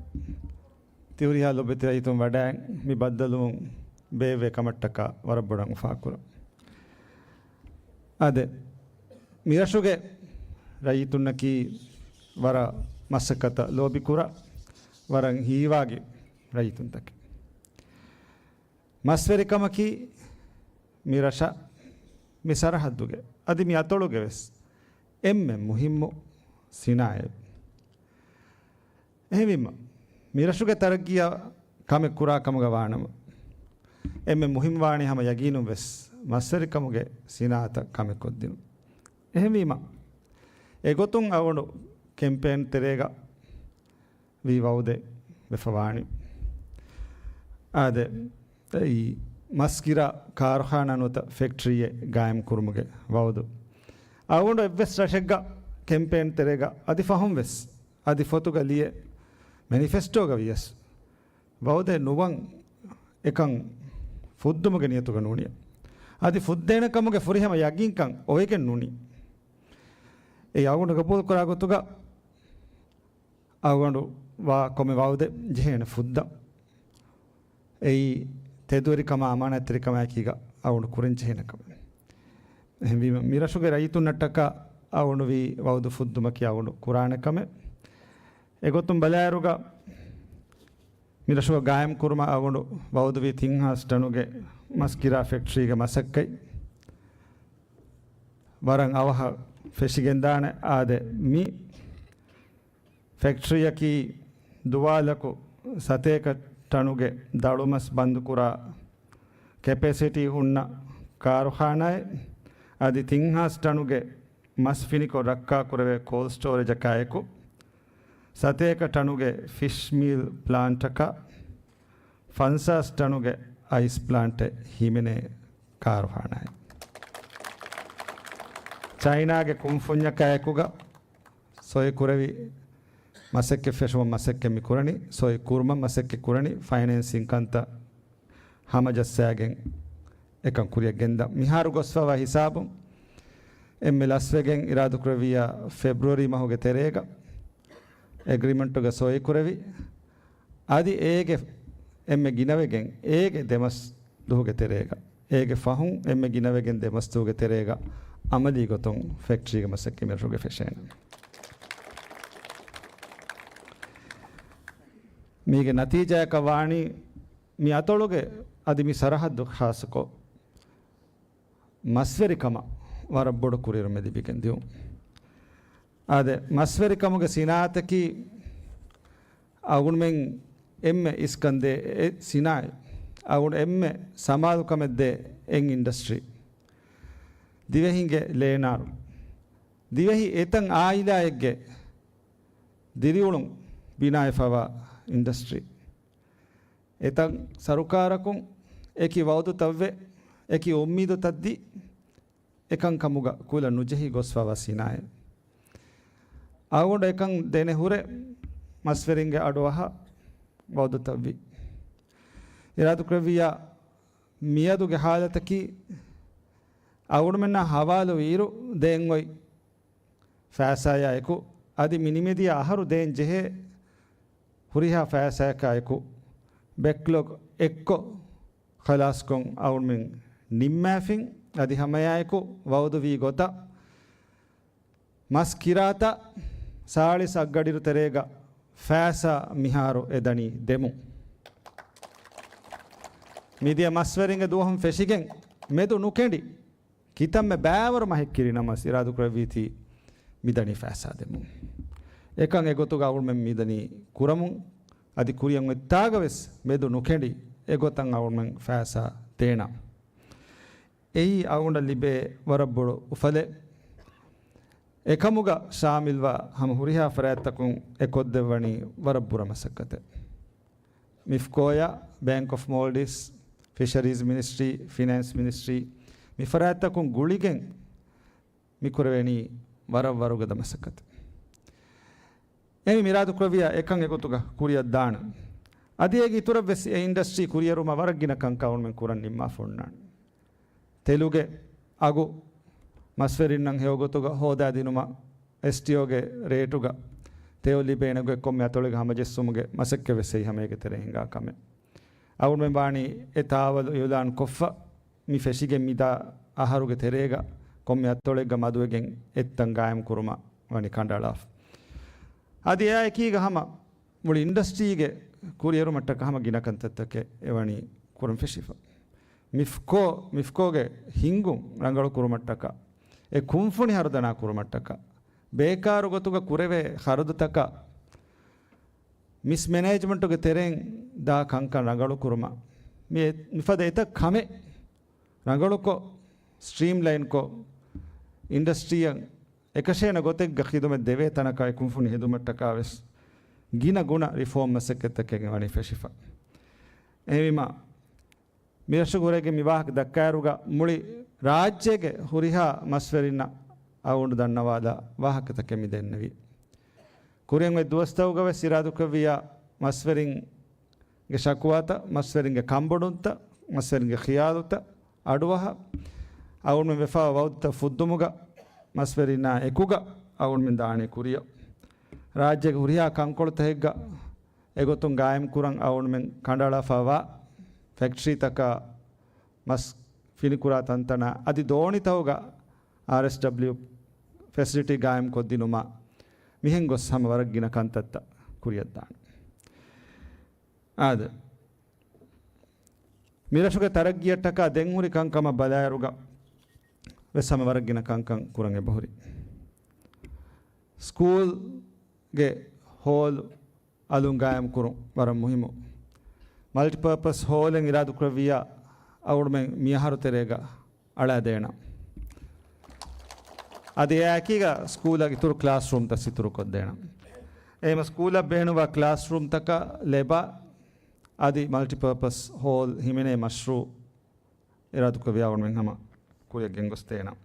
ތިހުރިހާ ލޮބުވެތި ރައްޔިތުން ވަޑައި މި ބައްދަލުވުން ބޭއްވޭ ކަމަށްޓަކާ ވަރަށް ބޮޑަށް އުފާކުރަން. އާދެ، މިރަށުގެ ރައްޔިތުންނަކީ ވަރަށް މަސައްކަތަށް ލޯބިކުރާ، ވަރަށް ހީވާގި ރައްޔިތުންތަކެއް. މަސްވެރިކަމަކީ މި ރަށަށް، މި ސަރަހައްދުގެ އަދި މި އަތޮޅުގެ ވެސް އެންމެ މުހިއްމު ސިނާއަތް. އެހެންވީމަ، މި ރަށުގެ ތަރައްގީއަށް ކަމެއް ކުރާ ކަމުގަ ވާނަމަ، އެންމެ މުހިއްމުވާނީ ހަމަ ޔަގީނުން ވެސް މަސްވެރިކަމުގެ ސިނާއަތަށް ކަމެއް ކޮށްދިނުން. އެހެންވީމަ، އެގޮތުން އަޅުގަނޑު ކެމްޕޭން ތެރޭގަ ވީ ވައުދެއް ވެފަވާނީ. އާދެ، އެއީ މަސް ކިރާ ކާރުޚާނާ ނުވަތަ ފެކްޓްރީއެއް ގާއިމް ކުރުމުގެ ވައުދު. އަޅުގަނޑު އެއްވެސް ރަށެއްގަ ކެމްޕޭން ތެރޭގަ އަދި ފަހުން ވެސް، އަދި ފޮތުގަ ލިޔެ މެނިފެސްޓޯގަ ވިޔަސް، ވައުދެއް ނުވަން އެކަން ފުއްދުމުގެ ނިޔަތުގަ ނޫނިޔަ. އަދި ފުއްދޭނެ ކަމުގެ ފުރިހަމަ ޔަގީންކަން އޮވެގެން ނޫނި. އެ އަޅުގަނޑު ގަބޫލު ކުރާ ގޮތުގަ އަޅުގަނޑު ވާ ކޮންމެ ވައުދެއް ޖެހޭނެ ފުއްދަން. އެއީ ތެދުވެރިކަމާ އަމާނާތްތެރިކަމާއެކީގަ އަޅުގަނޑު ކުރަން ޖެހޭނެ ކަމެއް. އެހެންވީމަ، މިރަށުގެ ރައްޔިތުންނަށްޓަކާ އަޅުގަނޑު ވީ ވައުދު ފުއްދުމަކީ އަޅުގަނޑު ކުރާނެ ކަމެއް. އެގޮތުން ބަލާއިރުގަ، މިރަށުގަ ގާއިމް ކުރުމަށް އަޅުގަނޑު ވައުދުވީ ތިން ހާސް ޓަނުގެ މަސް ކިރާ ފެކްޓްރީގެ މަސައްކަތް ވަރަށް އަވަހަށް ފެށިގެންދާނެ. އާދެ، މި ފެކްޓްރީއަކީ ދުވާލަކު ސަތޭކަ ޓަނުގެ ދަޅުމަސް ބަންދުކުރާ ކެޕޭސިޓީ ހުންނަ ކާރުޚާނާއެއް، އަދި ތިން ހާސް ޓަނުގެ މަސް ފިނިކޮށް ރައްކާކުރެވޭ ކޯލްޑް ސްޓޯރޭޖަކާއެކު، ސަތޭކަ ޓަނުގެ ފިޝް މީލް ޕްލާންޓަކާ، ފަންސާސް ޓަނުގެ އައިސް ޕްލާންޓެއް ހިމެނޭ ކާރުޚާނާއެއް. ޗައިނާގެ ކުންފުންޏަކާއެކުގަ ސޮއި ކުރެވި މަސައްކަތް ފެށުމަށް މަސައްކަތް މި ކުރަނީ، ސޮއި ކުރުމަށް މަސައްކަތް ކުރަނީ، ފައިނޭންސިން ކަންތައް ހަމަޖައްސާގެން އެކަން ކުރިއަށް ގެންދަން. މިހާރު ގޮސްފަވާ ހިސާބުން އެންމެ ލަސްވެގެން އިރާދަކުރެއްވިއްޔާ ފެބްރުއަރީ މަހުގެ ތެރޭގަ އެގްރިމެންޓުގަ ސޮއި ކުރެވި، އަދި އޭގެ އެންމެ ގިނަވެގެން އޭގެ ދެމަސް ދުހުގެ ތެރޭގަ، އޭގެ ފަހުން އެންމެ ގިނަވެގެން ދެމަސް ދުހުގެ ތެރޭގަ އަމަލީ ގޮތުން ފެކްޓްރީގެ މަސައްކަތް މިރަށުގަ ފެށޭނެ. މީގެ ނަތީޖާއަކަށް ވާނީ މި އަތޮޅުގެ އަދި މި ސަރަހައްދު ޚާއްޞަކޮށް މަސްވެރިކަމަށް ވަރަށް ބޮޑު ކުރިއެރުމެއް ލިބިގެން ދިޔުން. އާދެ، މަސްވެރިކަމުގެ ސިނާއަތަކީ އަޅުގަނޑުމެން އެންމެ އިސްކަންދޭ އެއް ސިނާއަތް، އަޅުގަނޑު އެންމެ ސަމާލުކަމެއްދޭ އެއް އިންޑަސްޓްރީ. ދިވެހިންގެ ލޭނާރު، ދިވެހި އެތައް އާއިލާއެއްގެ ދިރިއުޅުން ބިނާވެފަވާ އިންޑަސްޓްރީ. އެތައް ސަރުކާރަކުން އެކި ވައުދުތައްވެ، އެކި އުއްމީދުތައްދީ، އެކަންކަމުގަ ކުލަ ނުޖެހި ގޮސްފަވާ ސިނާއަތް. އަޅުގަނޑު އެކަން ދޭނެ ހުރެ މަސްވެރިންގެ އަޑުއަހާ ވައުދުތައްވީ. އިރާދަކުރެއްވިއްޔާ މިއަދުގެ ހާލަތަކީ އަޅުގަނޑުމެންނާ ހަވާލުވިއިރު ދޭން އޮތް ފައިސާޔާ އެކު، އަދި މި ނިމިދިޔަ އަހަރު ދޭން ޖެހޭ ހުރިހާ ފައިސާޔަކާ އެކު، ބެކްލޮގް އެއްކޮށް ޚަލާސްކޮށް އަޅުގަނޑުމެން ނިންމާފިން. އަދި ހަމައެއާއެކު ވައުދުވީ ގޮތަށް މަސް ކިރާތައް ސާޅީސް އަށްގަޑިއިރު ތެރޭގަ ފައިސާ މިހާރު އެދަނީ ދެމުން. މިދިޔަ މަސްވެރިންގެ ދުވަހުން ފެށިގެން މެދު ނުކެނޑި ކިތަންމެ ބައިވަރު މަހެއް ކިރި ނަމަވެސް އިރާދަކުރެއްވީތީ މިދަނީ ފައިސާ ދެމުން. އެކަން އެގޮތުގަ އަޅުގަނޑުމެން މިދަނީ ކުރަމުން. އަދި ކުރިއަށް އޮތްތާގަ ވެސް މެދު ނުކެނޑި އެގޮތަށް އަޅުގަނޑުމެން ފައިސާ ދޭނަން. އެއީ އަޅުގަނޑަށް ލިބޭ ވަރަށް ބޮޑު އުފަލެއް. އެކަމުގަ ޝާމިލްވާ ހަމަ ހުރިހާ ފަރާތްތަކުން އެ ކޮށްދެއްވަނީ ވަރަށް ބުރަ މަސައްކަތެއް. މިފްކޯޔާ، ބޭންކް އޮފް މޯލްޑިވްސް، ފިޝަރީޒް މިނިސްޓްރީ، ފިނޭންސް މިނިސްޓްރީ، މި ފަރާތްތަކުން ގުޅިގެން މިކުރެވެނީ ވަރަށް ވަރުގަދަ މަސައްކަތެއް. އެހެންވެ މި އިރާދަކުރެއްވިޔާ އެކަން އެގޮތުގަ ކުރިއަށް ދާނަން. އަދި އޭގެ އިތުރަށް ވެސް އެ އިންޑަސްޓްރީ ކުރިއެރުމަށް ވަރަށް ގިނަ ކަންކަން އަޅުގަނޑުމެން ކުރަން ނިންމާފަ އޮންނާނެ. ތެލުގެ އަގު މަސްވެރިންނަށް ހެޔޮ ގޮތުގަ ހޯދާދިނުމަށް އެސްޓީއޯގެ ރޭޓުގަ ތެޔޮ ލިބޭނެ ގޮތް ކޮންމެ އަތޮޅެއްގަ ހަމަޖެއްސުމުގެ މަސައްކަތް ވެސް އެއީ ހަމައޭގެ ތެރޭ ހިނގާ ކަމެއް. އަޅުގަނޑުމެން ވާނީ އެ ތާވަލު އިއުލާން ކޮށްފަ މި ފެށިގެން މިދާ އަހަރުގެ ތެރޭގަ ކޮންމެ އަތޮޅެއްގަ މަދުވެގެން އެއްތަން ގާއިމް ކުރުމަށް ވަނީ ކަނޑައަޅާފަ. އަދި އެއާއެކީގަ ހަމަ މުޅި އިންޑަސްޓްރީގެ ކުރިއެރުމަށްޓަކާ ހަމަ ގިނަ ކަންތައްތަކެއް އެވަނީ ކުރަން ފެށިފަ. މިފްކޯ، މިފްކޯގެ ހިންގުން ރަނގަޅު ކުރުމަށްޓަކާ، އެ ކުންފުނި ހަރުދަނާ ކުރުމަށްޓަކާ، ބޭކާރު ގޮތުގަ ކުރެވޭ ޚަރަދުތަކާ، މިސްމެނޭޖްމަންޓުގެ ތެރެއިން ދާ ކަންކަން ރަނގަޅު ކުރުމަށް މި އެ-، މިފަދަ އެތައް ކަމެއް ރަނގަޅުކޮށް، ސްޓްރީމްލައިންކޮށް، އިންޑަސްޓްރީއަށް އެކަށޭނެ ގޮތެއްގަ ޚިދުމަތް ދެވޭ ތަނަކަށް އެ ކުންފުނި ހެދުމަށްޓަކާ ވެސް ގިނަ ގުނަ ރިފޯމް މަސައްކަތްތަކެއް ވަނީ ފެށިފަ. އެހެންވީމަ، މިރަށުގަ ހުރެގެން މި ވާހަކަ ދައްކާއިރުގަ މުޅި ރާއްޖޭގެ ހުރިހާ މަސްވެރިންނަށް އަޅުގަނޑު ދަންނަވާލާ ވާހަކަތަކެއް މި ދެންނެވީ. ކުރިއަށް އޮތް ދުވަސްތަކުގަ ވެސް އިރާދަކުރެއްވިޔާ މަސްވެރިންގެ ޝަކުވާތައް، މަސްވެރިންގެ ކަންބޮޑުންތައް، މަސްވެރިންގެ ޚިޔާލުތައް އަޑުއަހާ، އަޅުގަނޑުމެން ވެފާ ވައުދުތައް ފުއްދުމުގަ މަސްވެރިންނާ އެކުގަ އަޅުގަނޑުމެން ދާނީ ކުރިއަށް. ރާއްޖޭގެ ހުރިހާ ކަންކޮޅުތަކެއްގަ އެގޮތުން ގާއިމްކުރަން އަޅުގަނޑުމެން ކަނޑައަޅާފައިވާ ފެކްޓްރީތަކާ، މަސް ފިނިކުރާ ތަންތަނާ އަދި ދޯނިތަކުގަ އާރްއެސްޑަބްލިޔު ފެސިލިޓީ ގާއިމްކޮށްދިނުމަށް މިހެން ގޮސް ހަމަ ވަރަށް ގިނަ ކަންތައްތައް ކުރިއަށްދާނެ. އާދެ، މިރަށުގެ ތަރައްގީއަށްޓަކާ ދެންހުރި ކަންކަމަށް ބަލާއިރުގަ ވެސް ހަމަ ވަރަށް ގިނަ ކަންކަން ކުރަން އެބަހުރި. ސްކޫލްގެ ހޯލް އަލުން ގާއިމް ކުރުން ވަރަށް މުހިއްމު. މަލްޓިޕާޕަސް ހޯލެއް އިރާދަކުރެއްވިއްޔާ އަޅުގަނޑުމެން މިއަހަރު ތެރޭގަ އަޅާދޭނަން. އަދި އެއާއެކީގަ ސްކޫލަށް އިތުރު ކްލާސްރޫމްތައް އިތުރުކޮށްދޭނަން. އެހެންވީމަ ސްކޫލަށް ބޭނުންވާ ކްލާސްރޫމްތަކާ ލެބާ އަދި މަލްޓިޕާޕަސް ހޯލް ހިމެނޭ މަޝްރޫއު އިރާދަކުރެއްވިއްޔާ އަޅުގަނޑުމެން ހަމަ ކުރިއަށް ގެންގޮސްދޭނަން.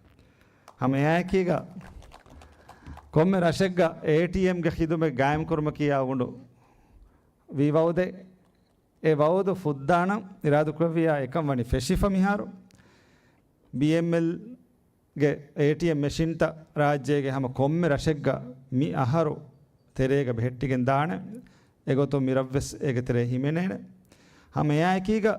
ހަމައެއާއެކީގަ ކޮންމެ ރަށެއްގަ އޭޓީއެމްގެ ޚިދުމަތް ގާއިމްކުރުމަކީ އަޅުގަނޑު ވީ ވައުދެއް. އެ ވައުދު ފުއްދާނަން އިރާދަކުރެއްވިއްޔާ އެކަން ވަނީ ފެށިފަ މިހާރު. ބީއެމްއެލްގެ އޭޓީއެމް މެޝިންތައް ރާއްޖޭގެ ހަމަ ކޮންމެ ރަށެއްގަ މި އަހަރު ތެރޭގަ ބެހެއްޓިގެން ދާނެ. އެގޮތުން މިރަށްވެސް އޭގެ ތެރޭ ހިމެނޭނެ. ހަމައެއާއެކީގަ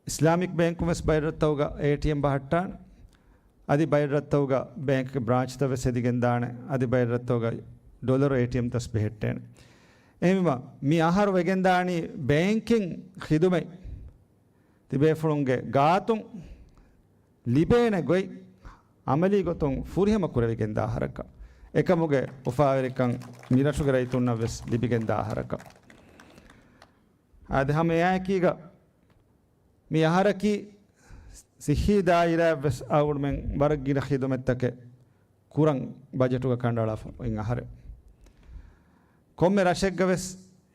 އިސްލާމިކް ބޭންކުން ވެސް ބައެއް ރަށްތަކުގަ އޭޓީއެމް ބަހައްޓާނެ. އަދި ބައެއް ރަށްތަކުގަ ބޭންކްގެ ބްރާންޗްތައް ވެސް ހެދިގެން ދާނެ. އަދި ބައެއް ރަށްތަކުގަ ޑޮލަރު އޭޓީއެމްތައް ވެސް ބެހެއްޓޭނެ. އެހެންވީމަ، މި އަހަރު ވެގެންދާނީ ބޭންކިން ޚިދުމަތް ތިބޭފުޅުންގެ ގާތުން ލިބޭނެ ގޮތް އަމަލީ ގޮތުން ފުރިހަމަ ކުރެވިގެންދާ އަހަރަކަށް. އެކަމުގެ އުފާވެރިކަން މިރަށުގެ ރައްޔިތުންނަށް ވެސް ލިބިގެންދާ އަހަރަކަށް. އާދެ، ހަމައެއާއެކީގަ މި އަހަރަކީ ސިއްހީ ދާއިރާއަށް ވެސް އަޅުގަނޑުމެން ވަރަށް ގިނަ ޚިދުމަތްތަކެއް ކުރަން ބަޖެޓުގަ ކަނޑައަޅާފަ އިން އަހަރެއް. ކޮންމެ ރަށެއްގަ ވެސް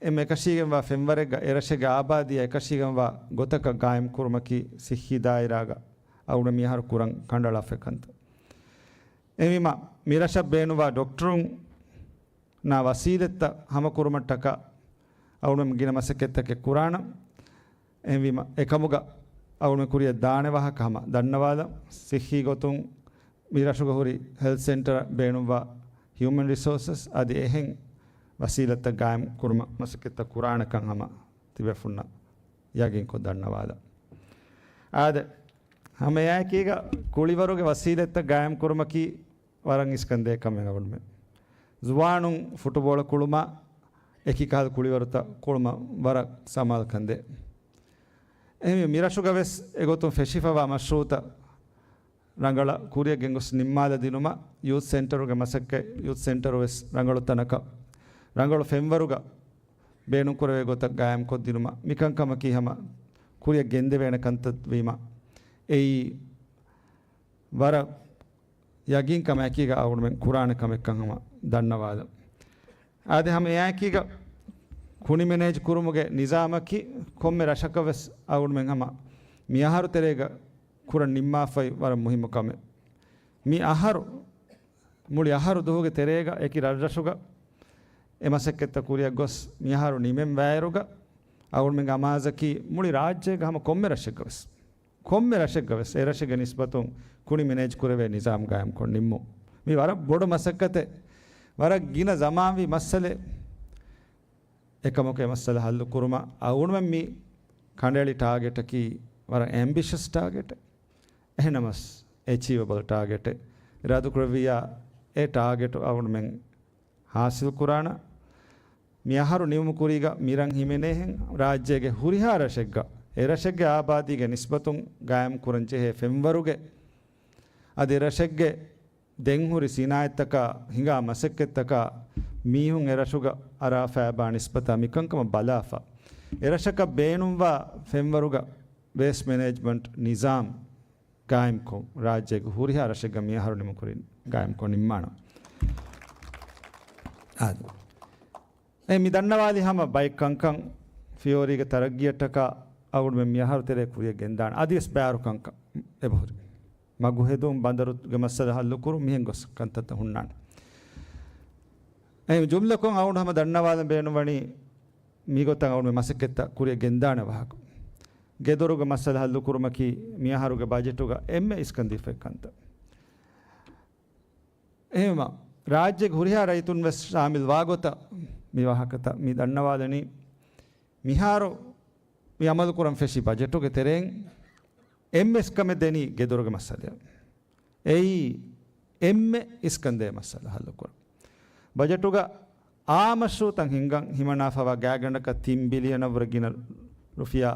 އެންމެ އެކަށީގެންވާ ފެންވަރެއްގަ އެ ރަށެއްގެ އާބާދީއާ އެކަށީގެންވާ ގޮތަކަށް ގާއިމް ކުރުމަކީ ސިއްހީ ދާއިރާގަ އަޅުގަނޑު މި އަހަރު ކުރަން ކަނޑައަޅާފަ ކަންތައް. އެހެންވީމަ، މި ރަށަށް ބޭނުންވާ ޑޮކްޓަރުންނާ ވަސީލަތްތައް ހަމަކުރުމަށްޓަކާ އަޅުގަނޑު ގިނަ މަސައްކަތްތަކެއް ކުރާނަން. އެހެންވީމަ، އެކަމުގަ އަޅުގަނޑު ކުރިއަށް ދާނެ ވާހަކަ ހަމަ ދަންނަވާލަން. ސިއްހީ ގޮތުން މި ރަށުގަ ހުރި ހެލްތް ސެންޓަރ ބޭނުންވާ ހިއުމަން ރިސޯސަސް އަދި އެހެން ވަސީލަތްތައް ގާއިމް ކުރުމަށް މަސައްކަތްތައް ކުރާނެކަން ހަމަ ތިބޭފުންނަށް ޔަގީންކޮށް ދަންނަވާލަން. އާދެ، ހަމަ އެއާއެކީގަ ކުޅިވަރުގެ ވަސީލަތްތައް ގާއިމް ކުރުމަކީ ވަރަށް އިސްކަންދޭ ކަމެއް އަޅުގަނޑުމެން. ޒުވާނުން ފުޓުބޯޅަ ކުޅުމާ، އެކި ކަހަލަ ކުޅިވަރުތައް ކުޅުމަށް ވަރަށް ސަމާލުކަންދޭ. އެހެންވެ، މިރަށުގަ ވެސް އެގޮތުން ފެށިފަވާ މަޝްރޫއުތައް ރަނގަޅަށް ކުރިއަށް ގެންގޮސް ނިންމާލަދިނުމަށް ޔޫތް ސެންޓަރުގެ މަސައްކަތް، ޔޫތް ސެންޓަރު ވެސް ރަނގަޅު ތަނަކަށް ރަނގަޅު ފެންވަރުގަ ބޭނުންކުރެވޭ ގޮތަށް ގާއިމްކޮށްދިނުމަށް މިކަންކަމަކީ ހަމަ ކުރިއަށް ގެންދެވޭނެ ކަންތައް ވީމަ، އެއީ ވަރަށް ޔަގީންކަމާއެކީގަ އަޅުގަނޑުމެން ކުރާނެ ކަމެއްކަން ހަމަ ދަންނަވާލަން. އާދެ، ހަމަ އެއާއެކީގަ ކުނި މެނޭޖް ކުރުމުގެ ނިޒާމަކީ ކޮންމެ ރަށަކަށް ވެސް އަޅުގަނޑުމެން ހަމަ މިއަހަރު ތެރޭގަ ކުރަން ނިންމާފައި ވަރަށް މުހިއްމު ކަމެއް. މި އަހަރު، މުޅި އަހަރު ދުވަހުގެ ތެރޭގަ އެކި ރަށްރަށުގަ އެ މަސައްކަތްތައް ކުރިއަށް ގޮސް މިއަހަރު ނިމެން ވާއިރުގަ އަޅުގަނޑުމެންގެ އަމާޒަކީ މުޅި ރާއްޖޭގަ ހަމަ ކޮންމެ ރަށެއްގަ ވެސް، ކޮންމެ ރަށެއްގަ ވެސް އެ ރަށެއްގެ ނިސްބަތުން ކުނި މެނޭޖް ކުރެވޭ ނިޒާމް ގާއިމްކޮށް ނިންމުން. މި ވަރަށް ބޮޑު މަސައްކަތެއް، ވަރަށް ގިނަ ޒަމާންވީ މައްސަލައެއް. އެކަމަކު އެ މައްސަލަ ހައްލު ކުރުމަށް އަޅުގަނޑުމެން މި ކަނޑައެޅި ޓާގެޓަކީ ވަރަށް އެމްބިޝަސް ޓާގެޓެއް. އެހެނަމަސް އެޗީވަބަލް ޓާގެޓެއް. އިރާދަކުރެއްވިއްޔާ އެ ޓާގެޓު އަޅުގަނޑުމެން ހާސިލް ކުރާނަ. މި އަހަރު ނިމުމު ކުރީގަ މިރަށް ހިމެނޭހެން ރާއްޖޭގެ ހުރިހާ ރަށެއްގަ އެ ރަށެއްގެ އާބާދީގެ ނިސްބަތުން ގާއިމް ކުރަން ޖެހޭ ފެންވަރުގެ އަދި އެ ރަށެއްގެ ދެން ހުރި ސިނާއަތްތަކާ ހިނގާ މަސައްކަތްތަކާ މީހުން އެ ރަށުގަ އަރާފައިބާ ނިސްބަތާ މިކަންކަމަށް ބަލާފަ، އެ ރަށަކަށް ބޭނުންވާ ފެންވަރުގަ ވޭސްޓް މެނޭޖްމަންޓް ނިޒާމް ގާއިމްކޮށް، ރާއްޖޭގެ ހުރިހާ ރަށެއްގަ މިއަހަރު ނިމުކުރިން ގާއިމްކޮށް ނިންމާނަން. އާދެ. އެ މި ދަންނަވާލި ހަމަ ބައެއް ކަންކަން ފިޔޯރީގެ ތަރައްގީއަށްޓަކާ އަޅުގަނޑުމެން މިއަހަރު ތެރޭ ކުރިއަށް ގެންދާނެ. އަދިވެސް ބާރު ކަންކަން އެބަހުރި. މަގު ހެދުން، ބަނދަރުގެ މައްސަލަ ހައްލުކުރުން، މިހެން ގޮސް ކަންތައްތައް ހުންނާނެ. އެ ޖުމްލަކޮށް އަޅުގަނޑު ހަމަ ދަންނަވާލަން ބޭނުންވަނީ މިގޮތަށް އަޅުގަނޑު މަސައްކަތްތައް ކުރިއަށް ގެންދާނެ ވާހަކަ. ގެދޮރުގެ މައްސަލަ ހައްލުކުރުމަކީ މިއަހަރުގެ ބަޖެޓުގަ އެންމެ އިސްކަން ދީފައި ކަންތައް. އެހެންވީމަ، ރާއްޖޭގެ ހުރިހާ ރައްޔިތުން ވެސް ޝާމިލް ވާގޮތަށް މި ވާހަކަތައް މި ދަންނަވާލަނީ، މިހާރު މި އަމަލުކުރަން ފެށި ބަޖެޓުގެ ތެރެއިން އެންމެ އިސްކަމެއް ދެނީ ގެދޮރުގެ މައްސަލައަށް. އެއީ އެންމެ އިސްކަންދޭ މައްސަލަ ހައްލުކުރަން. ބަޖެޓުގަ އާ މަޝްރޫއުތައް ހިންގަން ހިމަނާފަވާ ގާތްގަނޑަކަށް ތިން ބިލިއަނަށްވުރެ ގިނަ ރުފިޔާ،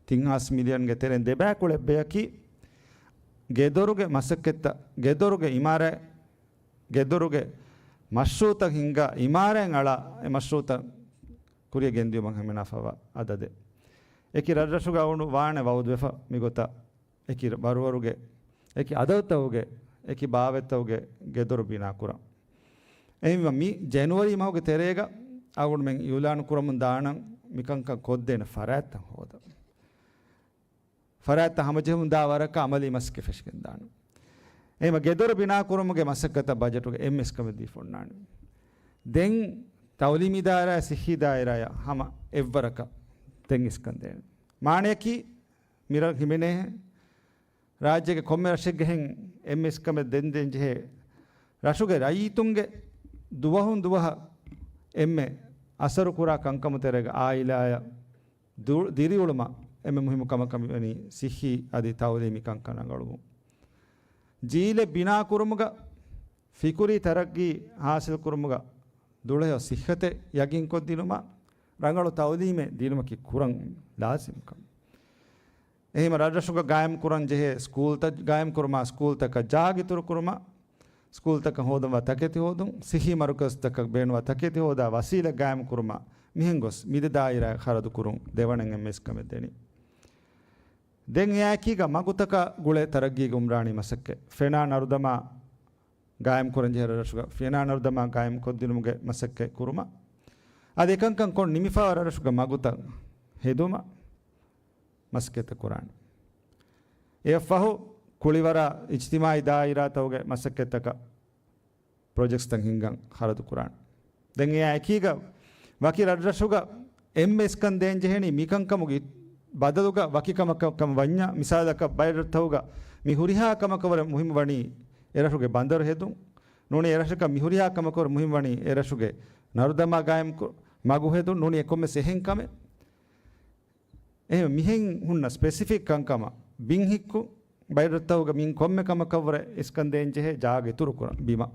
ތިން ހާސް މިލިއަންގެ ތެރެއިން ދެބައިކުޅަ ބެޔަކީ ގެދޮރުގެ މަސައްކަތްތައް، ގެދޮރުގެ އިމާރާތް، ގެދޮރުގެ މަޝްރޫއުތައް ހިންގާ އިމާރާތް އަޅާ އެ މަޝްރޫއުތައް ކުރިއަށް ގެންދިޔުމަށް ހިމަނާފަވާ އަދަދެއް. އެކި ރަށްރަށުގަ އަޅުގަނޑު ވާނެ ވައުދުވެފަ މިގޮތަށް. އެކި ވަރުވަރުގެ، އެކި އަދަދުތަކުގެ، އެކި ބާވަތްތަކުގެ ގެދޮރު ބިނާކުރަން. އެހެންވީމަ މި ޖެނުއަރީ މަހުގެ ތެރޭގަ އަޅުގަނޑުމެން އިއުލާނު ކުރަމުން ދާނަން މިކަންކަން ކޮށްދޭނެ ފަރާތްތައް ހޯދަން. ފަރާތްތައް ހަމަޖެހުމުން ދާ ވަރަކަށް އަމަލީ މަސައްކަތް ފެށިގެން ދާނަން. އެހެންވީމަ ގެދޮރު ބިނާކުރުމުގެ މަސައްކަތަށް ބަޖެޓުގަ އެންމެ އިސްކަމެއް ދީފަ އޮންނާނެ. ދެން ތައުލީމީ ދާއިރާ، ސިއްހީ ދާއިރާއަށް ހަމަ އެއްވަރަކަށް ދެން އިސްކަން ދޭނެ. މާނަޔަކީ މިރަށް ހިމެނޭހެން ރާއްޖޭގެ ކޮންމެ ރަށެއްގެހެން އެންމެ އިސްކަމެއް ދެން ދޭން ޖެހޭ ރަށުގެ ރައްޔިތުންގެ ދުވަހުން ދުވަހަށް އެންމެ އަސަރު ކުރާ ކަންކަމު ތެރޭގަ އާއިލާއަށް ދު-، ދިރިއުޅުމަށް އެންމެ މުހިއްމު ކަމަކަށް މިވަނީ ސިއްހީ އަދި ތައުލީމީ ކަންކަން ރަނގަޅުވުން. ޖީލެއް ބިނާކުރުމުގަ، ފިކުރީ ތަރައްގީ ހާސިލްކުރުމުގަ ދުޅަހެޔޮ ސިއްހަތެއް ޔަގީންކޮށްދިނުމަށް، ރަނގަޅު ތައުލީމެއް ދިނުމަކީ ކުރަން ލާޒިމް ކަމެއް. އެހެންވީމަ ރަށްރަށުގަ ގާއިމްކުރަން ޖެހޭ ސްކޫލްތައް ގާއިމްކުރުމާ، ސްކޫލްތަކަށް ޖާގަ އިތުރުކުރުމާ، ސްކޫލްތަކަށް ހޯދަންވާ ތަކެތި ހޯދުން، ސިއްހީ މަރުކަޒުތަކަށް ބޭނުންވާ ތަކެތި ހޯދާ ވަސީލަތް ގާއިމްކުރުމާ، މިހެން ގޮސް މި ދެ ދާއިރާއަށް ޚަރަދުކުރުން ދެވަނައިން އެންމެ އިސްކަމެއް ދެނީ. ދެން އެއާއެކީގަ މަގުތަކާ ގުޅޭ ތަރައްގީގެ އުމްރާނީ މަސައްކަތް، ފެނާ ނަރުދަމާ ގާއިމްކުރަންޖެހޭ ރަށްރަށުގަ ފެނާ ނަރުދަމާ ގާއިމްކޮށްދިނުމުގެ މަސައްކަތް ކުރުމަށް، އަދި އެކަންކަން ކޮށް ނިމިފައިވާ ރަށްރަށުގެ މަގުތައް ހެދުމަށް މަސައްކަތްތައް ކުރާނެ. އެއަށްފަހު ކުޅިވަރާ އިޖްތިމާޢީ ދާއިރާތަކުގެ މަސައްކަތްތަކަށް ޕްރޮޖެކްޓްސްތައް ހިންގަން ޚަރަދު ކުރާނެ. ދެން އެއާ އެކީގަ ވަކި ރަށްރަށުގަ އެންމެ އިސްކަން ދޭން ޖެހެނީ މިކަންކަމުގެ ބަދަލުގަ ވަކި ކަމަކަށް ކަމަށް ވަންޏާ، މިސާލަކަށް ބައެއް ރަށްތަކުގަ މި ހުރިހާ ކަމަކަށް ވުރެ މުހިއްމު ވަނީ އެރަށުގެ ބަނދަރު ހެދުން. ނޫނީ އެރަށަކަށް މި ހުރިހާ ކަމަކަށް ވުރެ މުހިއްމު ވަނީ އެރަށުގެ ނަރުދަމާ ގާއިމްކުރު މަގު ހެދުން. ނޫނީ އެ ކޮންމެސް އެހެން ކަމެއް. އެހެން މިހެން ހުންނަ ސްޕެސިފިކް ކަންކަމަށް ބިން ހިއްކުން، ބައެއް ރަށްތަކުގަ މިން ކޮންމެ ކަމަކަށް ވުރެ އިސްކަން ދޭން ޖެހޭ ޖާގަ އިތުރު ކުރަން ބިމަށް.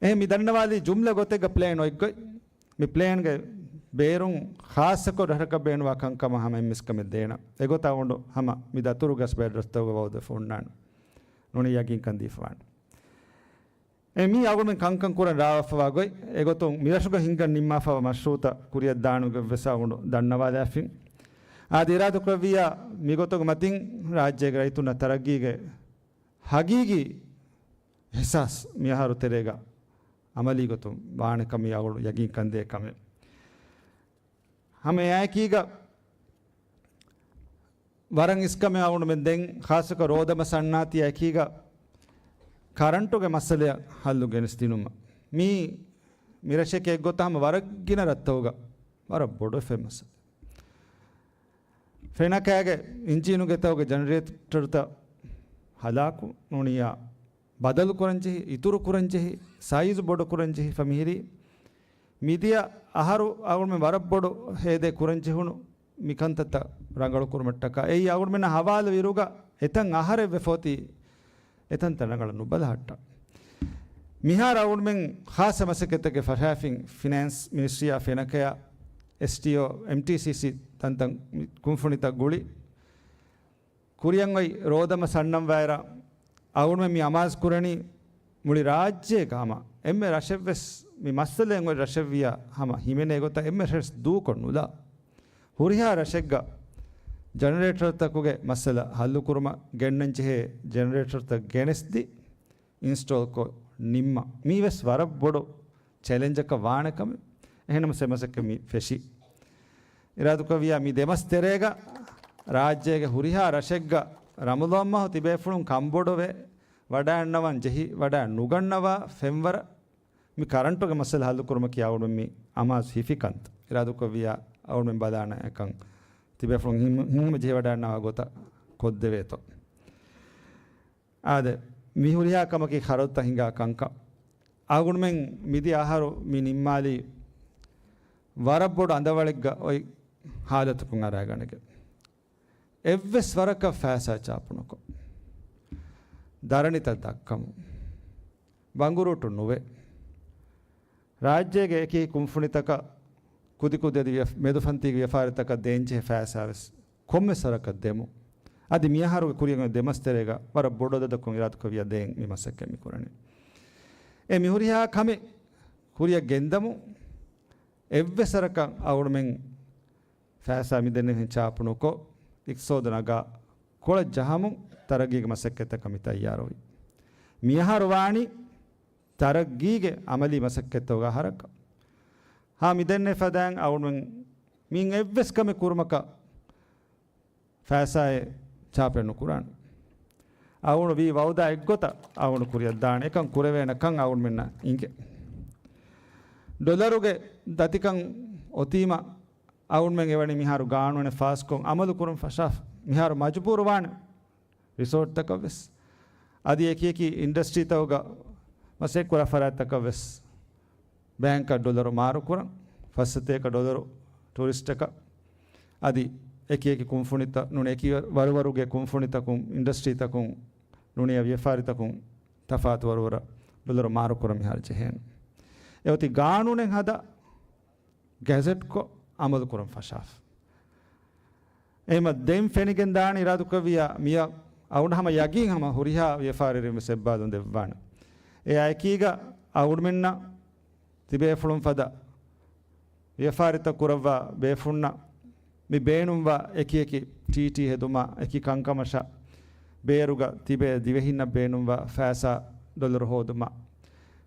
އެހެން މި ދަންނަވާލީ ޖުމްލަ ގޮތެއްގަ ޕްލޭން އޮތްގޮތް. މި ޕްލޭންގެ ބޭރުން ޚާއްޞަކޮށް ރަށަކަށް ބޭނުވާ ކަންކަމަށް ހަމަ އެންމެސް ކަމެއް ދޭނަން. އެގޮތަށް އަޅުގަނޑު ހަމަ މި ދަތުރުގަސް ބައެއް ރަށްތަކުގަ ވައުދުވެފަ ހުންނާނެ. ނޫނީ ޔަގީންކަން ދީފަވާނެ. އެ މީ އަޅުގަނޑުމެން ކަންކަން ކުރަން ރާވާފަވާ ގޮތް. އެގޮތުން މިރަށުގަ ހިންގަން ނިންމާފަވާ މަޝްރޫއުތައް ކުރިއަށް ދާނުގެ ވެސް އަޅުގަނޑު ދަންނަވާލާފިން. އާދެ، އިރާދަކުރެއްވިއްޔާ މިގޮތުގެ މަތިން ރާއްޖޭގެ ރައްޔިތުންނަށް ތަރައްގީގެ ހަގީގީ އިހްސާސް މިއަހަރު ތެރޭގަ އަމަލީ ގޮތުން ވާނެ ކަމީ އަޅުގަނޑު ޔަގީންކަން ދޭ ކަމެއް. ހަމަ އެއާއެކީގަ ވަރަށް އިސްކަމެއް އަޅުގަނޑުމެން ދެން ޚާއްޞަކޮށް ރޯދަމަ ސަންނާތީ އެކީގަ ކަރަންޓުގެ މައްސަލައަށް ހައްލު ގެނެސްދިނުމަށް. މީ މިރަށެކޭ އެއްގޮތަށް ހަމަ ވަރަށް ގިނަ ރަށްތަކުގަ ވަރަށް ބޮޑު އެފެ މައްސަލަ. ފެނަކައިގެ އިންޖީނުގެ ތަކުގެ ޖެނެރޭޓަރުތައް ހަލާކު ނޫނިއްޔާ ބަދަލު ކުރަންޖެހި، އިތުރު ކުރަންޖެހި، ސައިޒު ބޮޑު ކުރަންޖެހިފަ މިހިރީ. މިދިޔަ އަހަރު އަޅުގަނޑުމެން ވަރަށް ބޮޑު ހޭދައެއް ކުރަންޖެހުނު މިކަންތައްތައް ރަނގަޅު ކުރުމަށްޓަކާ. އެއީ އަޅުގަނޑުމެންނާ ހަވާލު އިރުގަ އެތަން އަހަރެއް ވެފަ އޮތީ އެތަންތައް ރަނގަޅަށް ނުބަލަހައްޓަން. މިހާރު އަޅުގަނޑުމެން ޚާއްޞަ މަސައްކަތްތަކެއް ފަށާފިން ފިނޭންސް މިނިސްޓްރީއާ ފެނަކަޔާ އެސްޓީއޯ، އެމްޓީސީސީ ތަންތަން ކުންފުނިތައް ގުޅި ކުރިއަށް އޮތް ރޯދަމަ ސަންނަންވާއިރަށް އަޅުގަނޑުމެން މި އަމާޒު ކުރަނީ މުޅި ރާއްޖޭގަ ހަމަ އެންމެ ރަށެއްވެސް މި މައްސަލައިން އޮތް ރަށެއްވިޔާ ހަމަ ހިމެނޭ ގޮތަށް އެންމެ ރަށެއް ދޫކޮށް ނުލާ. ހުރިހާ ރަށެއްގަ ޖެނެރޭޓަރުތަކުގެ މައްސަލަ ހައްލުކުރުމަށް ގެންނަން ޖެހޭ ޖެނެރޭޓަރުތައް ގެނެސްދި އިންސްޓޯލްކޮށް ނިންމަން. މީވެސް ވަރަށް ބޮޑު ޗެލެންޖަކަށް ވާނެ ކަމެއް. އެހެންނަމަ ސެމަސެއްކަ މި ފެށި. އިރާދަކުރެއްވިޔާ މި ދެމަސް ތެރޭގަ ރާއްޖޭގެ ހުރިހާ ރަށެއްގަ ރަމަޟާން މަހު ތިބޭފުޅުން ކަންބޮޑުވެ ވަޑައިންނަވަން ޖެހި ވަޑައި ނުގަންނަވާ ފެންވަރަށް މި ކަރަންޓުގެ މައްސަލަ ހައްލުކުރުމަކީ އަޅުގަނޑުމެން މި އަމާޒު ހިފި ކަންތައް. އިރާދަކުރެއްވިޔާ އަޅުގަނޑުމެން ބަލާނަ އެކަން ތިބޭފުޅުން ހިން-، ހިންގުމަށް ޖެހިވަޑައިންނަވާ ގޮތަށް ކޮށްދެވޭތޯ. އާދެ، މި ހުރިހާ ކަމަކީ ޚަރަދުތައް ހިނގާ ކަންކަން. އަޅުގަނޑުމެން މިދިޔަ އަހަރު މި ނިންމާލީ ވަރަށް ބޮޑު އަނދަވަޅެއްގަ އޮތް ހާލަތަކުން އަރާގަނެގެން. އެއްވެސް ވަރަކަށް ފައިސާ ޗާޕުނުކޮށް، ދަރަނިތައް ދައްކަމުން، ބަނގުރޫޓު ނުވެ، ރާއްޖޭގެ އެކި ކުންފުނިތަކަށް ކުދިކުދި އަދި ވިޔަ-، މެދުފަންތީގެ ވިޔަފާރިތަކަށް ދޭންޖެހޭ ފައިސާވެސް ކޮންމެ ސަރަކަށް ދެމު. އަދި މިއަހަރުގެ ކުރިއަށް ދެމަސް ތެރޭގަ ވަރަށް ބޮޑު އަދަދަކުން އިރާދަކުރެއްވިޔާ ދޭން މި މަސައްކަތް މި ކުރަނީ. އެ މިހުރިހާ ކަމެއް ކުރިއަށް ގެންދަމު އެއްވެސް ސަރަކަށް އަޅުގަނޑުމެން ފައިސާ މިދެންނެވިހެން ޗާޕުނުކޮށް، އިޤްތިޞާދު ނަގާ ކޮޅަށް ޖަހަމުން ތަރައްގީގެ މަސައްކަތްތަކަށް މި ތައްޔާރުވި. މިއަހަރު ވާނީ ތަރައްގީގެ އަމަލީ މަސައްކަތްތަކުގެ އަހަރަކަށް. ހާ، މިދެންނެވި ފަދައިން އަޅުގަނޑުމެން މިއިން އެއްވެސް ކަމެއް ކުރުމަކަށް ފައިސާއެއް ޗާޕެއް ނުކުރާނެ. އަޅުގަނޑު ވީ ވައުދާ އެއްގޮތަށް އަޅުގަނޑު ކުރިއަށް ދާނެ. އެކަން ކުރެވޭނެ ކަން އަޅުގަނޑުމެންނަށް އިނގޭ. ޑޮލަރުގެ ދަތިކަން އޮތީމަ އަޅުގަނޑުމެން އެވަނީ މިހާރު ގާނޫނެއް ފާސްކޮށް އަމަލު ކުރަން ފަށާފަ. މިހާރު މަޖުބޫރު ވާނެ ރިސޯޓްތަކަށް ވެސް، އަދި އެކި އެކި އިންޑަސްޓްރީތަކުގަ މަސައްކަތް ކުރާ ފަރާތްތަކަށް ވެސް ބޭންކަށް ޑޮލަރު މާރު ކުރަން، ފައްސަތޭކަ ޑޮލަރު ޓޫރިސްޓަކަށް، އަދި އެކި އެކި ކުންފުނިތައް ނޫނީ އެކި ވަރުވަރުގެ ކުންފުނިތަކުން، އިންޑަސްޓްރީތަކުން ނޫނީ ވިޔަފާރިތަކުން ތަފާތު ވަރުވަރަށް ޑޮލަރު މާރު ކުރަން މިހާރު ޖެހޭނެ. އެއޮތީ ގާނޫނެއް ހަދާ ގެޒެޓްކޮށް އަމަލު ކުރަން ފަށާފަ. އެހެންމަ ދެން ފެނިގެން ދާނެ އިރާދަކުރެއްވިޔާ މިއަށް އަޅުގަނޑު ހަމަ ޔަގީން ހަމަ ހުރިހާ ވިޔަފާރިވެރިން ވެސް އެއްބާލުން ދެއްވާނެ. އެއާ އެކީގަ އަޅުގަނޑުމެންނަށް ތިބޭފުޅުން ފަދަ ވިޔަފާރިތައް ކުރައްވާ ބޭފުޅުންނަށް މި ބޭނުންވާ އެކި އެކި ޓީޓީ ހެދުމާ އެކި ކަންކަމަށާ ބޭރުގަ ތިބޭ ދިވެހިންނަށް ބޭނުންވާ ފައިސާ ޑޮލަރު ހޯދުމާ،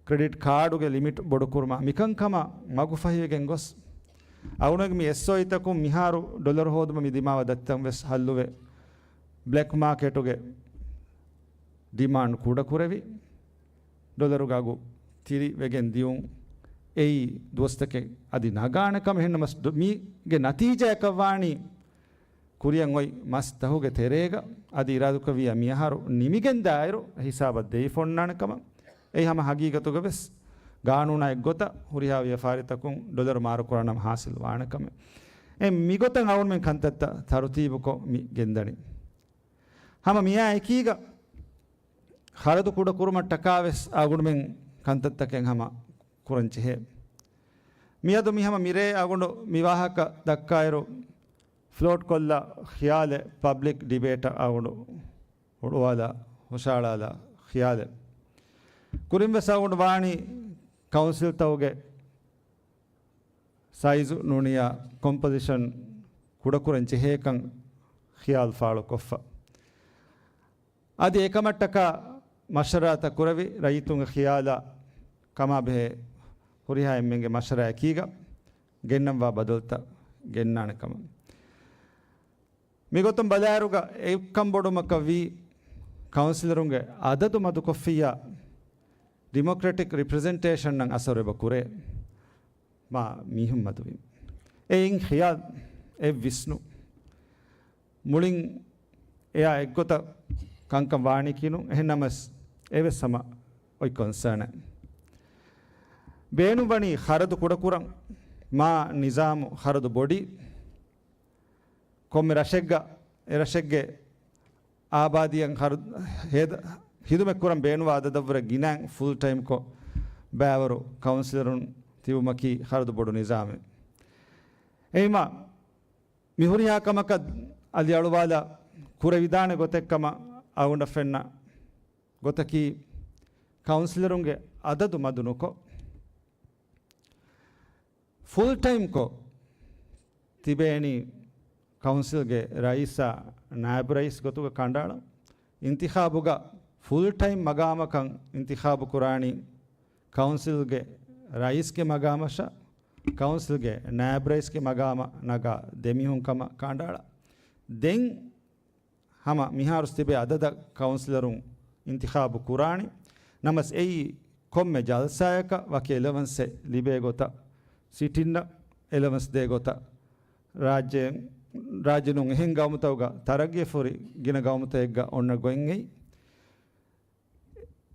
ކްރެޑިޓް ކާޑުގެ ލިމިޓް ބޮޑުކުރުމާ، މިކަންކަމަށް މަގުފަހިވެގެން ގޮސް، އަޅުގަނޑުގެ މި އެސްއޯއީތަކުން މިހާރު ޑޮލަރު ހޯދުމަށް މި ދިމާވާ ދަތިތައް ވެސް ހައްލުވެ، ބްލެކް މާކެޓުގެ ޑިމާންޑް ކުޑަކުރެވި، ޑޮލަރުގެ އަގު ތިރިވެގެން ދިޔުން އެއީ ދުވަސްތަކެއް އަދި ނަގާނެ ކަމެއް. އެހެންނަމަސް ދު-، މީގެ ނަތީޖާއަކަށް ވާނީ ކުރިއަށް އޮތް މަސް ދަހުގެ ތެރޭގަ އަދި އިރާދުކުރެއްވިޔާ މިއަހަރު ނިމިގެން ދާއިރު ހިސާބަށް ދެވިފަ އޮންނާނެ ކަމަށް. އެއީ ހަމަ ހަގީގަތުގަ ވެސް ގާނޫނާ އެއްގޮތަށް ހުރިހާ ވިޔަފާރިތަކުން ޑޮލަރު މާރުކުރާނަމަ ހާސިލް ވާނެ ކަމެއް. އެ މިގޮތަށް އަޅުމެން ކަންތައްތައް ތަރުތީބުކޮށް މި ގެންދަނީ. ހަމަ މިއާ އެކީގަ ޚަރަދު ކުޑަކުރުމަށްޓަކާ ވެސް އަގުނޑުމެން ކަންތައްތަކެއް ހަމަ ކުރަން ޖެހޭ. މިއަދު މި ހަމަ މިރޭ އަގުނޑު މި ވާހަކަ ދައްކާއިރު، ފްލޯޓް ކޮށްލާ ޚިޔާލެއް، ޕަބްލިކް ޑިބޭޓަށް އަގުނޑު ހުޅުވާލާ، ހުށައަޅާލާ ޚިޔާލެއް. ކުރިން ވެސް އަގުނޑު ވާނީ ކައުންސިލްތަކުގެ ސައިޒު ނޫނިޔާ ކޮމްޕޮޒިޝަން ކުޑަކުރަން ޖެހޭކަން ޚިޔާލު ފާޅުކޮށްފަ. އަދި އެކަމަށްޓަކާ މަޝްވަރާތައް ކުރެވި، ރައްޔިތުންގެ ޚިޔާލާ ކަމާބެހޭ ހުރިހާ އެންމެންގެ މަޝްވަރާއެކީގަ ގެންނަންވާ ބަދަލުތައް ގެންނާނެ ކަމަށް. މިގޮތުން ބަލާއިރުގަ އެއްކަންބޮޑުމަކަށް ވީ، ކައުންސިލަރުންގެ އަދަދު މަދުކޮށްފިއްޔާ، ޑިމޮކްރެޓިކް ރިޕްރެޒެންޓޭޝަންއަށް އަސަރު އެބަ ކުރޭ. މާ މީހުން މަދުވީ. އެއިން ޚިޔާލް އެއް ވިސްނު. މުޅިން އެއާ އެއްގޮތަށް ކަންކަން ވާނީކީ ނޫން. އެހެންނަމަސް އެވެސް ހަމަ އޮތް ކޮންސާނެއް. ބޭނުންވަނީ ޚަރަދު ކުޑަކުރަން، މާ ނިޒާމު ޚަރަދު ބޮޑީ. ކޮންމެ ރަށެއްގަ އެ ރަށެއްގެ އާބާދީއަށް ހަރު-، ހޭދަ-، ހިދުމަތްކުރަން ބޭނުވާ އަދަދަށްވުރެ ގިނައިން ފުލް ޓައިމްކޮށް ބައިވަރު ކައުންސިލަރުން ތިބުމަކީ ޚަރަދު ބޮޑު ނިޒާމެއް. އެހިމާ މި ހުރިހާ ކަމަކަށް އަލިއަޅުވާލާ ކުރެވިދާނެ ގޮތެއްކަމަށް އަޅުގަނޑަށް ފެންނަ ގޮތަކީ، ކައުންސިލަރުންގެ އަދަދު މަދު ނުކޮށް، ފުލް ޓައިމްކޮށް ތިބޭނީ ކައުންސިލްގެ ރައީސާ ނާއިބު ރައީސް ގޮތުގަ ކަނޑައަޅަން. އިންތިޚާބުގަ ފުލް ޓައިމް މަގާމަކަށް އިންތިޚާބު ކުރާނީ ކައުންސިލްގެ ރައީސްގެ މަގާމަށާ، ކައުންސިލްގެ ނާއިބު ރައީސްގެ މަގާމަށް ނަގާ ދެ މީހުން ކަމަށް ކަނޑައަޅާ. ދެން ހަމަ މިހާރުސް ތިބޭ އަދަދަށް ކައުންސިލަރުން އިންތިޚާބު ކުރާނީ. ނަމަސް އެއީ ކޮންމެ ޖަލްސާއަކަށް ވަކި އެލަވަންސެއް ލިބޭ ގޮތަށް، ސިޓިންއަށް އެލަވަންސް ދޭ ގޮތަށް، ރާއްޖެ، ރާއްޖެ ނޫން އެހެން ގައުމުތަކުގަ، ތަރައްގީފުރި ގިނަ ގައުމުތަކެއްގަ އޮންނަ ގޮތް އެއީ.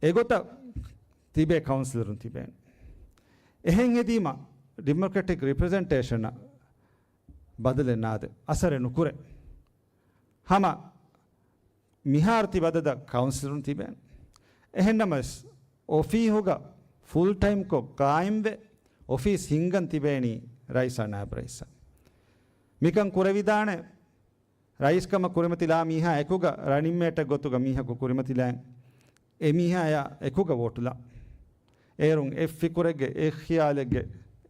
އެގޮތަށް ތިބޭ ކައުންސިލަރުން ތިބޭނެ. އެހެން ހެދީމަ ޑިމޮކްރެޓިކް ރިޕްރެޒެންޓޭޝަނަށް ބަދަލެއް ނާދެ، އަސަރެއް ނުކުރޭ. ހަމަ މިހާރު ތިބަ އަދަދަށް ކައުންސިލަރުން ތިބޭނެ. އެހެންނަމަވެސް، އޮފީހުގަ ފުލް ޓައިމްކޮށް ގާއިމްވެ، އޮފީސް ހިންގަން ތިބޭނީ ރައީސާ ނާއިބު ރައީސާ. މިކަން ކުރެވިދާނެ، ރައީސްކަމަށް ކުރިމަތިލާ މީހާ އެކުގަ ރަނިންމޭޓެއް ގޮތުގަ މީހަކު ކުރިމަތިލާން، އެ މީހާޔާ އެކުގަ ވޯޓުލާ. އޭރުން އެއް ފިކުރެއްގެ، އެއް ޚިޔާލެއްގެ،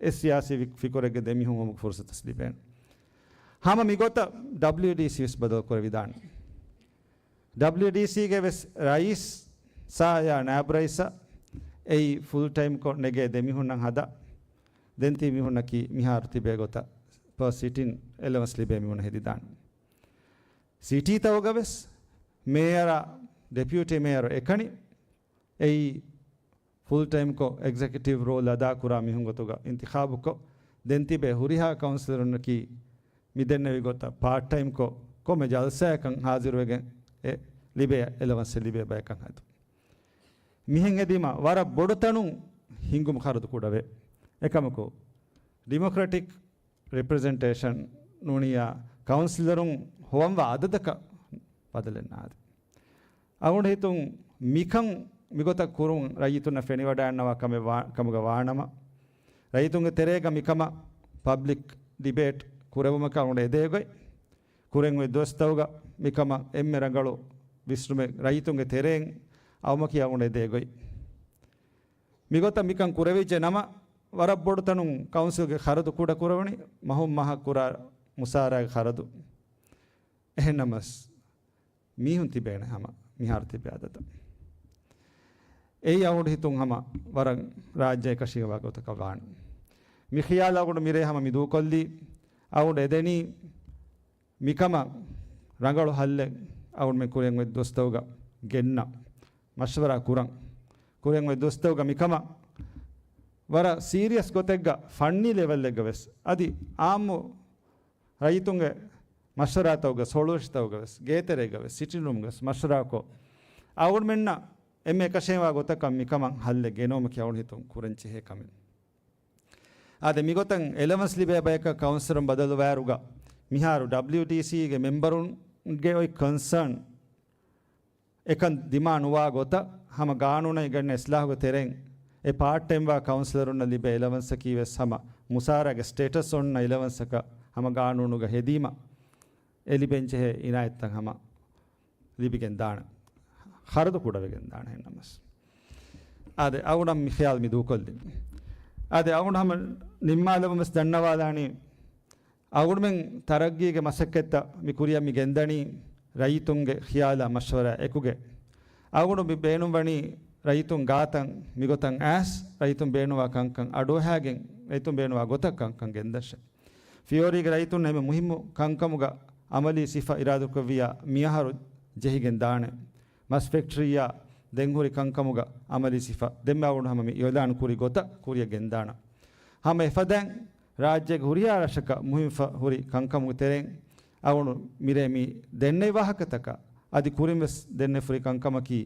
އެއް ސިޔާސީ ފި-، ފިކުރެއްގެ ދެ މީހުން ހޮވުމުގެ ފުރުސަތު ލިބޭނެ. ހަމަ މިގޮތަށް ޑަބްލިއުޑީސީ ވެސް ބަދަލު ކުރެވިދާނެ. ޑަބްލިއުޑީސީގެ ވެސް ރައީސާޔާ ނާއިބު ރައީސަށް އެއީ ފުލް ޓައިމްކޮށް ނެގޭ ދެ މީހުންނަށް ހަދާ، ދެން ތިބި މީހުންނަކީ މިހާރު ތިބޭ ގޮތަށް ޕާ ސިޓިން އެލަވަންސް ލިބޭ މީހުންނަށް ހެދިދާނެ. ސިޓީތަކުގަ ވެސް މޭޔަރާ ޑެޕިއުޓީ މޭޔަރު އެކަނި އެއީ ފުލް ޓައިމްކޮށް އެގްޒެކެޓިވް ރޯލް އަދާކުރާ މީހުން ގޮތުގަ އިންތިޚާބުކޮށް، ދެން ތިބޭ ހުރިހާ ކައުންސިލަރުންނަކީ މި ދެންނެވި ގޮތަށް ޕާޓް ޓައިމްކޮށް، ކޮންމެ ޖަލްސާއަކަށް ހާޒިރުވެގެން އެ ލިބޭ އެލަވަންސެއް ލިބޭ ބަޔަކަށް ހަދުން. މިހެން ހެދީމަ ވަރަށް ބޮޑު ތަނުން ހިންގުމު ޚަރަދު ކުޑަވޭ. އެކަމަކު، ޑިމޮކްރެޓިކް ރިޕްރެޒެންޓޭޝަން ނޫނިޔާ ކައުންސިލަރުން ހޮވަންވާ އަދަދަކަށް ބަދަލެއް ނާދެ. އަޅުގަނޑު ހިތުން މިކަން މިގޮތަށް ކުރުން ރައްޔިތުންނަށް ފެނިވަޑައިގަންނަވާ ކަމެއް ވާ-، ކަމުގަ ވާނަމަ، ރައްޔިތުންގެ ތެރޭގަ މިކަމަށް ޕަބްލިކް ޑިބޭޓް ކުރެވުމަކަށް އަޅުގަނޑު އެދޭ ގޮތް، ކުރެން އޮތް ދުވަސްތަކުގަ މިކަމަށް އެންމެ ރަނގަޅު ވިސްނުމެއް ރައްޔިތުންގެ ތެރެއިން އައުމަކީ އަޅުގަނޑު އެދޭ ގޮތް. މިގޮތަށް މިކަން ކުރެވިއްޖެ ނަމަ، ވަރަށް ބޮޑު ތަނުން ކައުންސިލްގެ ޚަރަދު ކުޑަ ކުރެވުނީ، މަހުން މަހަށް ކުރާ މުސާރައިގެ ޚަރަދު. އެހެންނަމަސް، މީހުން ތިބޭނެ ހަމަ މިހާރު ތިބޭ އަދަދަށް. އެއީ އަޅުގަނޑު ހިތުން ހަމަ ވަރަށް ރާއްޖެ އެކަށީގެންވާ ގޮތަކަށް ވާނެ. މި ޚިޔާލު އަޅުގަނޑު މިރޭ ހަމަ މި ދޫކޮށްލީ، އަޅުގަނޑު އެދެނީ، މިކަމަށް ރަނގަޅު ހައްލެއް އަޅުގަނޑުމެން ކުރިއަށް އޮތް ދުވަސްތަކުގަ ގެންނަ މަޝްވަރާ ކުރަން. ކުރިއަށް އޮތް ދުވަސްތަކުގަ މިކަމަށް ވަރަށް ސީރިއަސް ގޮތެއްގަ ފަންނީ ލެވެލްއެއްގަ ވެސް އަދި އާއްމު ރައްޔިތުންގެ މަޝްވަރާތަކުގަ، ހޮޅުވެށިތަކުގަވެސް، ގޭތެރޭގަވެސް، ސިޓިންރޫމްގަވެސް މަޝްވަރާކޮށް، އަޅުގަނޑުމެންނަށް އެންމެ އެކަށީގެންވާ ގޮތަކަށް މިކަމަށް ހައްލެއް ގެނައުމަކީ އަޅުގަނޑު ހިތުން ކުރަންޖެހޭ ކަމެއް. އާދެ، މިގޮތަށް އެލަވަންސް ލިބޭ ބަޔަކަށް ކައުންސިލަރުން ބަދަލުވާއިރުގަ، މިހާރު ޑަބްލިޔުޑީސީގެ މެމްބަރުންގެ އޮތް ކޮންސާން އެކަން ދިމާ ނުވާ ގޮތަށް، ހަމަ ގާނޫނަށް އިނގެންނެ އިސްލާހުގެ ތެރެއިން އެ ޕާޓް ޓައިމްވާ ކައުންސިލަރުންނަށް ލިބޭ އެލަވަންސަކީ ވެސް ހަމަ މުސާރައިގެ ސްޓޭޓަސް އޮންނަ އެލަވަންސަކަށް ހަމަ ގާނޫނުގަ ހެދީމަ އެ ލިބެންޖެހޭ އިނާޔަތްތައް ހަމަ ލިބިގެން ދާނެ. ޚަރަދު ކުޑަވެގެން ދާނެ ހެންނަމަސް. އާދެ، އަޅުގަނޑަށް މި ޚިޔާލު މި ދޫކޮށްލި. އާދެ، އަޅުގަނޑު ހަމަ ނިންމާލަމުން ވެސް ދަންނަވާލާނީ، އަޅުގަނޑުމެން ތަރައްގީގެ މަސައްކަތްތައް މި ކުރިއަށް މި ގެންދަނީ ރައްޔިތުންގެ ޚިޔާލާ މަޝްވަރާ އެކުގައި. އަޅުގަނޑު މި ބޭނުންވަނީ ރައްޔިތުން ގާތަށް މިގޮތަށް އައިސް، ރައްޔިތުން ބޭނުންވާ ކަންކަން އަޑުއަހާގެން، ރައްޔިތުން ބޭނުންވާ ގޮތަށް ކަންކަން ގެންދަށެ. ފިޔޯރީގެ ރައްޔިތުން އެންމެ މުހިއްމު ކަންކަމުގަ އަމަލީ ސިފަ އިރާދަކުރެއްވިއްޔާ މިއަހަރު ޖެހިގެން ދާނެ. މަސް ފެކްޓްރީއާ ދެން ހުރި ކަންކަމުގަ އަމަލީ ސިފަ ދެންމެ އަޅުގަނޑު ހަމަ މި އިއުލާން ކުރި ގޮތަށް ކުރިއަށް ގެންދާނަން. ހަމަ އެފަދައިން ރާއްޖޭގެ ހުރިހާ ރަށަކަށް މުހިންމު ހުރި ކަންކަމުގެ ތެރެއިން އަޅުގަނޑު މިރޭ މި ދެންނެވި ވާހަކަތަކަށް އަދި ކުރިން ވެސް ދެންނެވި ހުރި ކަންކަމަކީ،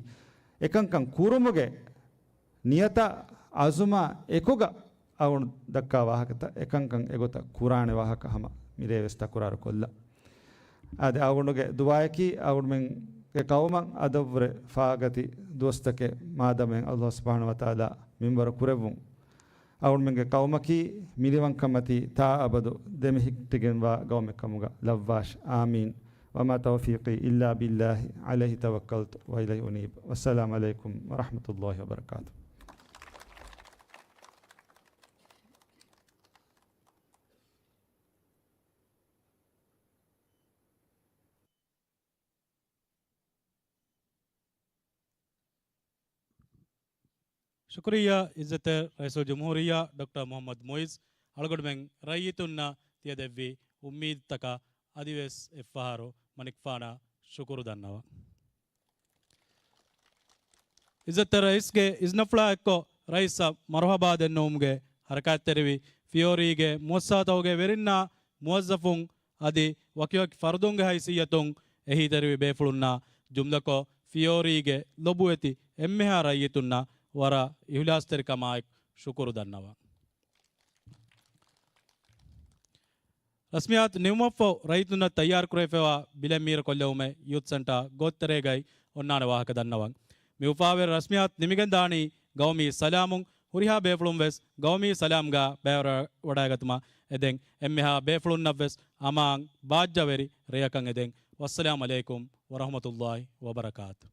އެކަންކަން ކުރުމުގެ ނިޔަތާ އަޒުމާ އެކުގަ އަޅުގަނޑު ދައްކާ ވާހަކަތައް އެކަންކަން އެގޮތަށް ކުރާނެ ވާހަކަ ހަމަ މިރޭ ވެސް ތަކުރާރު ކޮށްލަން. އާދެ، އަޅުގަނޑުގެ ދުޢާއަކީ އަޅުގަނޑުމެންގެ ޤައުމަށް އަދަށްވުރެ ފާގަތި ދުވަސްތަކެއް މާދަމެން ﷲ ސުބްޙާނަހޫ ވަތަޢާލާ މިންވަރު ކުރެއްވުން. އަޅުގަނޑުމެންގެ ޤައުމަކީ މިނިވަންކަންމަތީ ތާ އަބަދު ދެމެހިއްޓިގެންވާ ޤައުމެއް ކަމުގަ ލައްވާށި. އާމީން. وما توفيقي إلا بالله عليه توكلت وإليه أنيب. والسلام عليكم ورحمة الله وبركاته. ޝުކުރިއްޔާ ޢިއްޒަތްތެރި ރައީސުލްޖުމްހޫރިއްޔާ ޑޮކްޓަރ މުޙައްމަދު މުޢިއްޒު. އަޅުގަނޑުމެން ރައްޔިތުންނަށް ތިޔަދެއްވި އުއްމީދުތަކަށް އަދިވެސް އެއްފަހަރު މަނިކުފާނަށް ޝުކުރު ދަންނަވަން. ޢިއްޒަތްތެރި ރައީސްގެ އިޒްނަފުޅާ އެއްކޮށް، ރައީސަށް މަރުޙަބާ ދެންނެވުމުގެ ޙަރަކާތްތެރިވި ފިޔޯރީގެ މުއައްސަސާތަކުގެ ވެރިންނާ، މުވައްޒަފުން އަދި ވަކިވަކި ފަރުދުންގެ ހައިސިއްޔަތުން އެހީތެރިވި ބޭފުޅުންނާ، ޖުމްލަކޮށް ފިޔޯރީގެ ލޮބުވެތި އެންމެހާ ރައްޔިތުންނަށް ވަރަށް އިހުލާސްތެރިކަމާއެކު ޝުކުރު ދަންނަވަން. ރަސްމިއްޔާތު ނިމުމަށްފަހު، ރައްޔިތުންނަށް ތައްޔާރުކުރެވިފައިވާ ބިލެއް މީރަކޮށްލެވުމެއް ޔޫތު ސެންޓާ ގޯތްތެރޭގައި އޮންނާނެ ވާހަކަ ދަންނަވަން. މި އުފާވެރި ރަސްމިއްޔާތު ނިމިގެންދާނީ ގައުމީ ސަލާމުން. ހުރިހާ ބޭފުޅުން ވެސް ގައުމީ ސަލާމްގަ ބައިވެރިވަޑައިގަތުމަށް އެދެން، އެންމެހާ ބޭފުޅުންނަށް ވެސް އަމާން ބާއްޖަވެރި ރެޔަކަށް އެދެން. ވައްސަލާމް ޢަލައިކުމް ވަރަޙްމަތުﷲ ވަބަރަކާތު.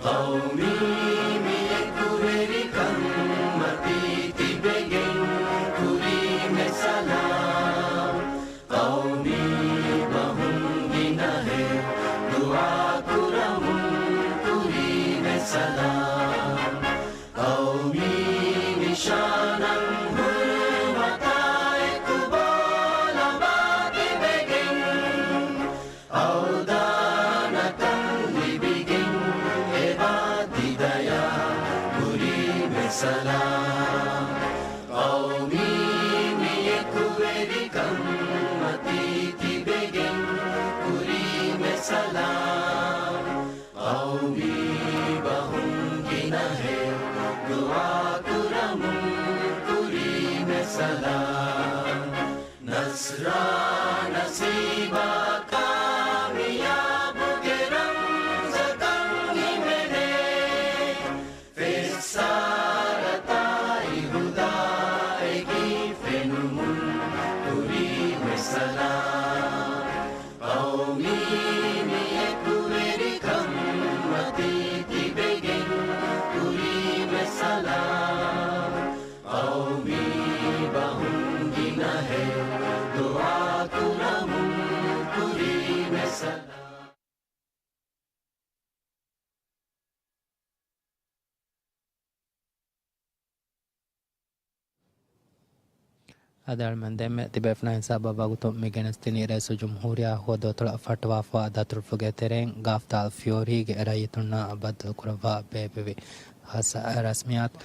ޤައުމީ މި އެކުވެރިކަންމަތީ ތިބެގެން ކުރީމެ ސަލާމް. ޤައުމީ ބަހުން ގިނަހެއް ދުޢާ ކުރަމުން ކުރީމެ ސަލާމް. ޤައުމީ ނިޝާނަށް ހުރުމަތާ އެކު ބޯ ލަބާ ތިބެގެން، އަވްދާނަކަން ލިބިގެން އެބާ ތިދަޔާ ކުރީމެ ސަލާމް. ޤައުމީ މި އެކުވެރިކަންމަތީ ތިބެގެން ކުރީމެ ސަލާމް. ޤައުމީ ބަހުން ގިނަހެއް ދުޢާ ކުރަމުން ކުރީމެ ސަލާމް. ނަޞްރާ ނަސީބާ ކާމިޔާބުގެ ރަމްޒަކަށް ހިމެނޭ. ފެއްސާރަތާއި ހުދާއެކީ ފެނުމުން ކުރީމެ ސަލާމް. ޤައުމީ މި އެކުވެރިކަންމަތީ ތިބެގެން ކުރީމެ ސަލާމް. ޤައުމީ ބަހުން ގިނަހެއް ދުޢާ އަދި އަޅުމެން ދެންމެ ތިބޭފުޅުން ހިސާބަށް ވަގުތު މި ގެނެސްދިނީ ރައީސުލްޖުމްހޫރިއްޔާ ހޯދުއަތޮޅަށް ފައްޓަވާފަވާ ދަތުރުފުޅުގެ ތެރެއިން ގާފްދާލް ފިޔޯރީގެ ރައްޔިތުންނާ ބައްދަލުކުރައްވާ ބޭއްވެވި ހާއްސަ ރަސްމިއްޔާތު.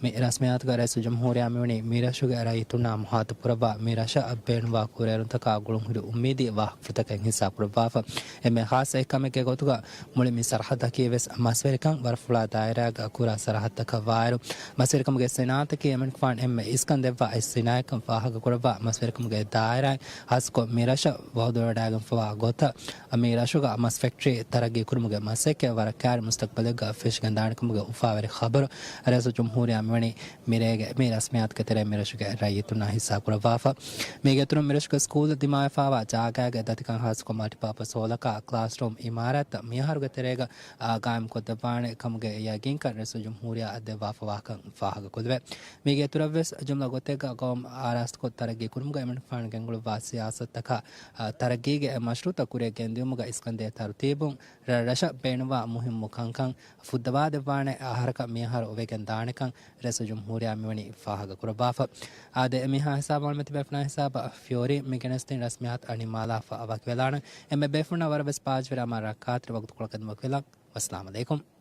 މި ރަސްމިއްޔާތުގަ ރައީސުލްޖުމްހޫރިއްޔާ މިވަނީ މިރަށުގެ ރައްޔިތުންނާ މުހާތަބުކުރައްވާ މިރަށަށް ބޭނުންވާ ކުރިއެރުންތަކާ ގުޅުންހުރި އުއްމީދީ ވާހަކަފުޅުތަކެއް ހިއްސާކުރައްވާފަ. އެންމެ ހާއްސަ އެއްކަމެއްގެ ގޮތުގަ މުޅި މި ސަރަހައްދަކީ ވެސް މަސްވެރިކަން ވަރަށް ފުޅާ ދާއިރާގަ ކުރާ ސަރަހައްދަކަށް ވާއިރު، މަސްވެރިކަމުގެ ސިނާއަތަކީ އެމަނިކުފާނު އެންމެ އިސްކަން ދެއްވާ އެއް ސިނާއަތްކަން ފާހަގަކުރައްވާ، މަސްވެރިކަމުގެ ދާއިރާއިން ހާއްސަކޮށް މި ރަށަށް ވަހުދުވެވަޑައިގެންފަވާ ގޮތަށް، މި ރަށުގަ މަސް ފެކްޓްރީ ތަރައްގީ ކުރުމުގެ މަސައްކަތް ވަރަށް ކައިރި މުސްތަގްބަލެއްގަ ފެށިގެން ދާނެކަމުގެ އުފާވެރި ޚަބަރު ރައީސުލްޖުމްހޫރިއްޔާ މިވަނީ މިރޭގެ މި ރަސްމިއްޔާތުގެ ތެރެއިން މިރަށުގެ ރައްޔިތުންނާ ހިއްސާކުރައްވާފަ. މީގެ އިތުރުން މިރަށުގެ ސްކޫލް ދިމާވެފަވާ ޖާގައިގެ ދަތިކަން ހާއްސަކޮށް މަލްޓިޕާޕަސް ހޯލަކާ ކްލާސްރޫމް އިމާރާތްތައް މިއަހަރުގެ ތެރޭގަ އާ، ގާއިމްކޮށްދެއްވާނެ ކަމުގެ ޔަގީންކަން ރައީސުލްޖުމްހޫރިއްޔާ ދެއްވާފަވާކަން ފާހަގަކޮށްލެވޭ. މީގެ އިތުރަށްވެސް ޖުމްލަ ގޮތެއްގަ ގައުމު އާރާސްތުކޮށް ތަރައްގީ ކުރުމުގަ އެމަނިކުފާނު ގެންގުޅުއްވާ ސިޔާސަތުތަކާ، އާ، ތަރައްގީގެ މަޝްރޫއުތައް ކުރިއަށް ގެންދިއުމުގަ އިސްކަންދޭ ތަރުތީބުން ރަށަށް ބޭނުންވާ މުހިއްމު ކަންކަން ފުއްދަވާދެއްވާނެ އަހަރަކަށް މިއަހަރު ވެގެން ދާނެކަން ރައީސުލްޖުމްހޫރިއްޔާ މިވަނީ ފާހަގަކުރައްވާފަ. އާދެ، މިހާ ހިސާބުން މިތިބޭފުޅުން ހިސާބަށް ފިޔޯރީ މި ގެނެސްދިން ރަސްމިއްޔާތު ނިންމާލާފަ ވަކިވެލާނެ. އެންމެ ބޭފުޅުންނަށް ވަރަށް ވެސް ބާޒުވެރި އަމާ ރައްކާތެރި ވަގުތުކޮޅަކަށް ވަކިވެލަން. ވައްސަލާމް އަލައިކުމް.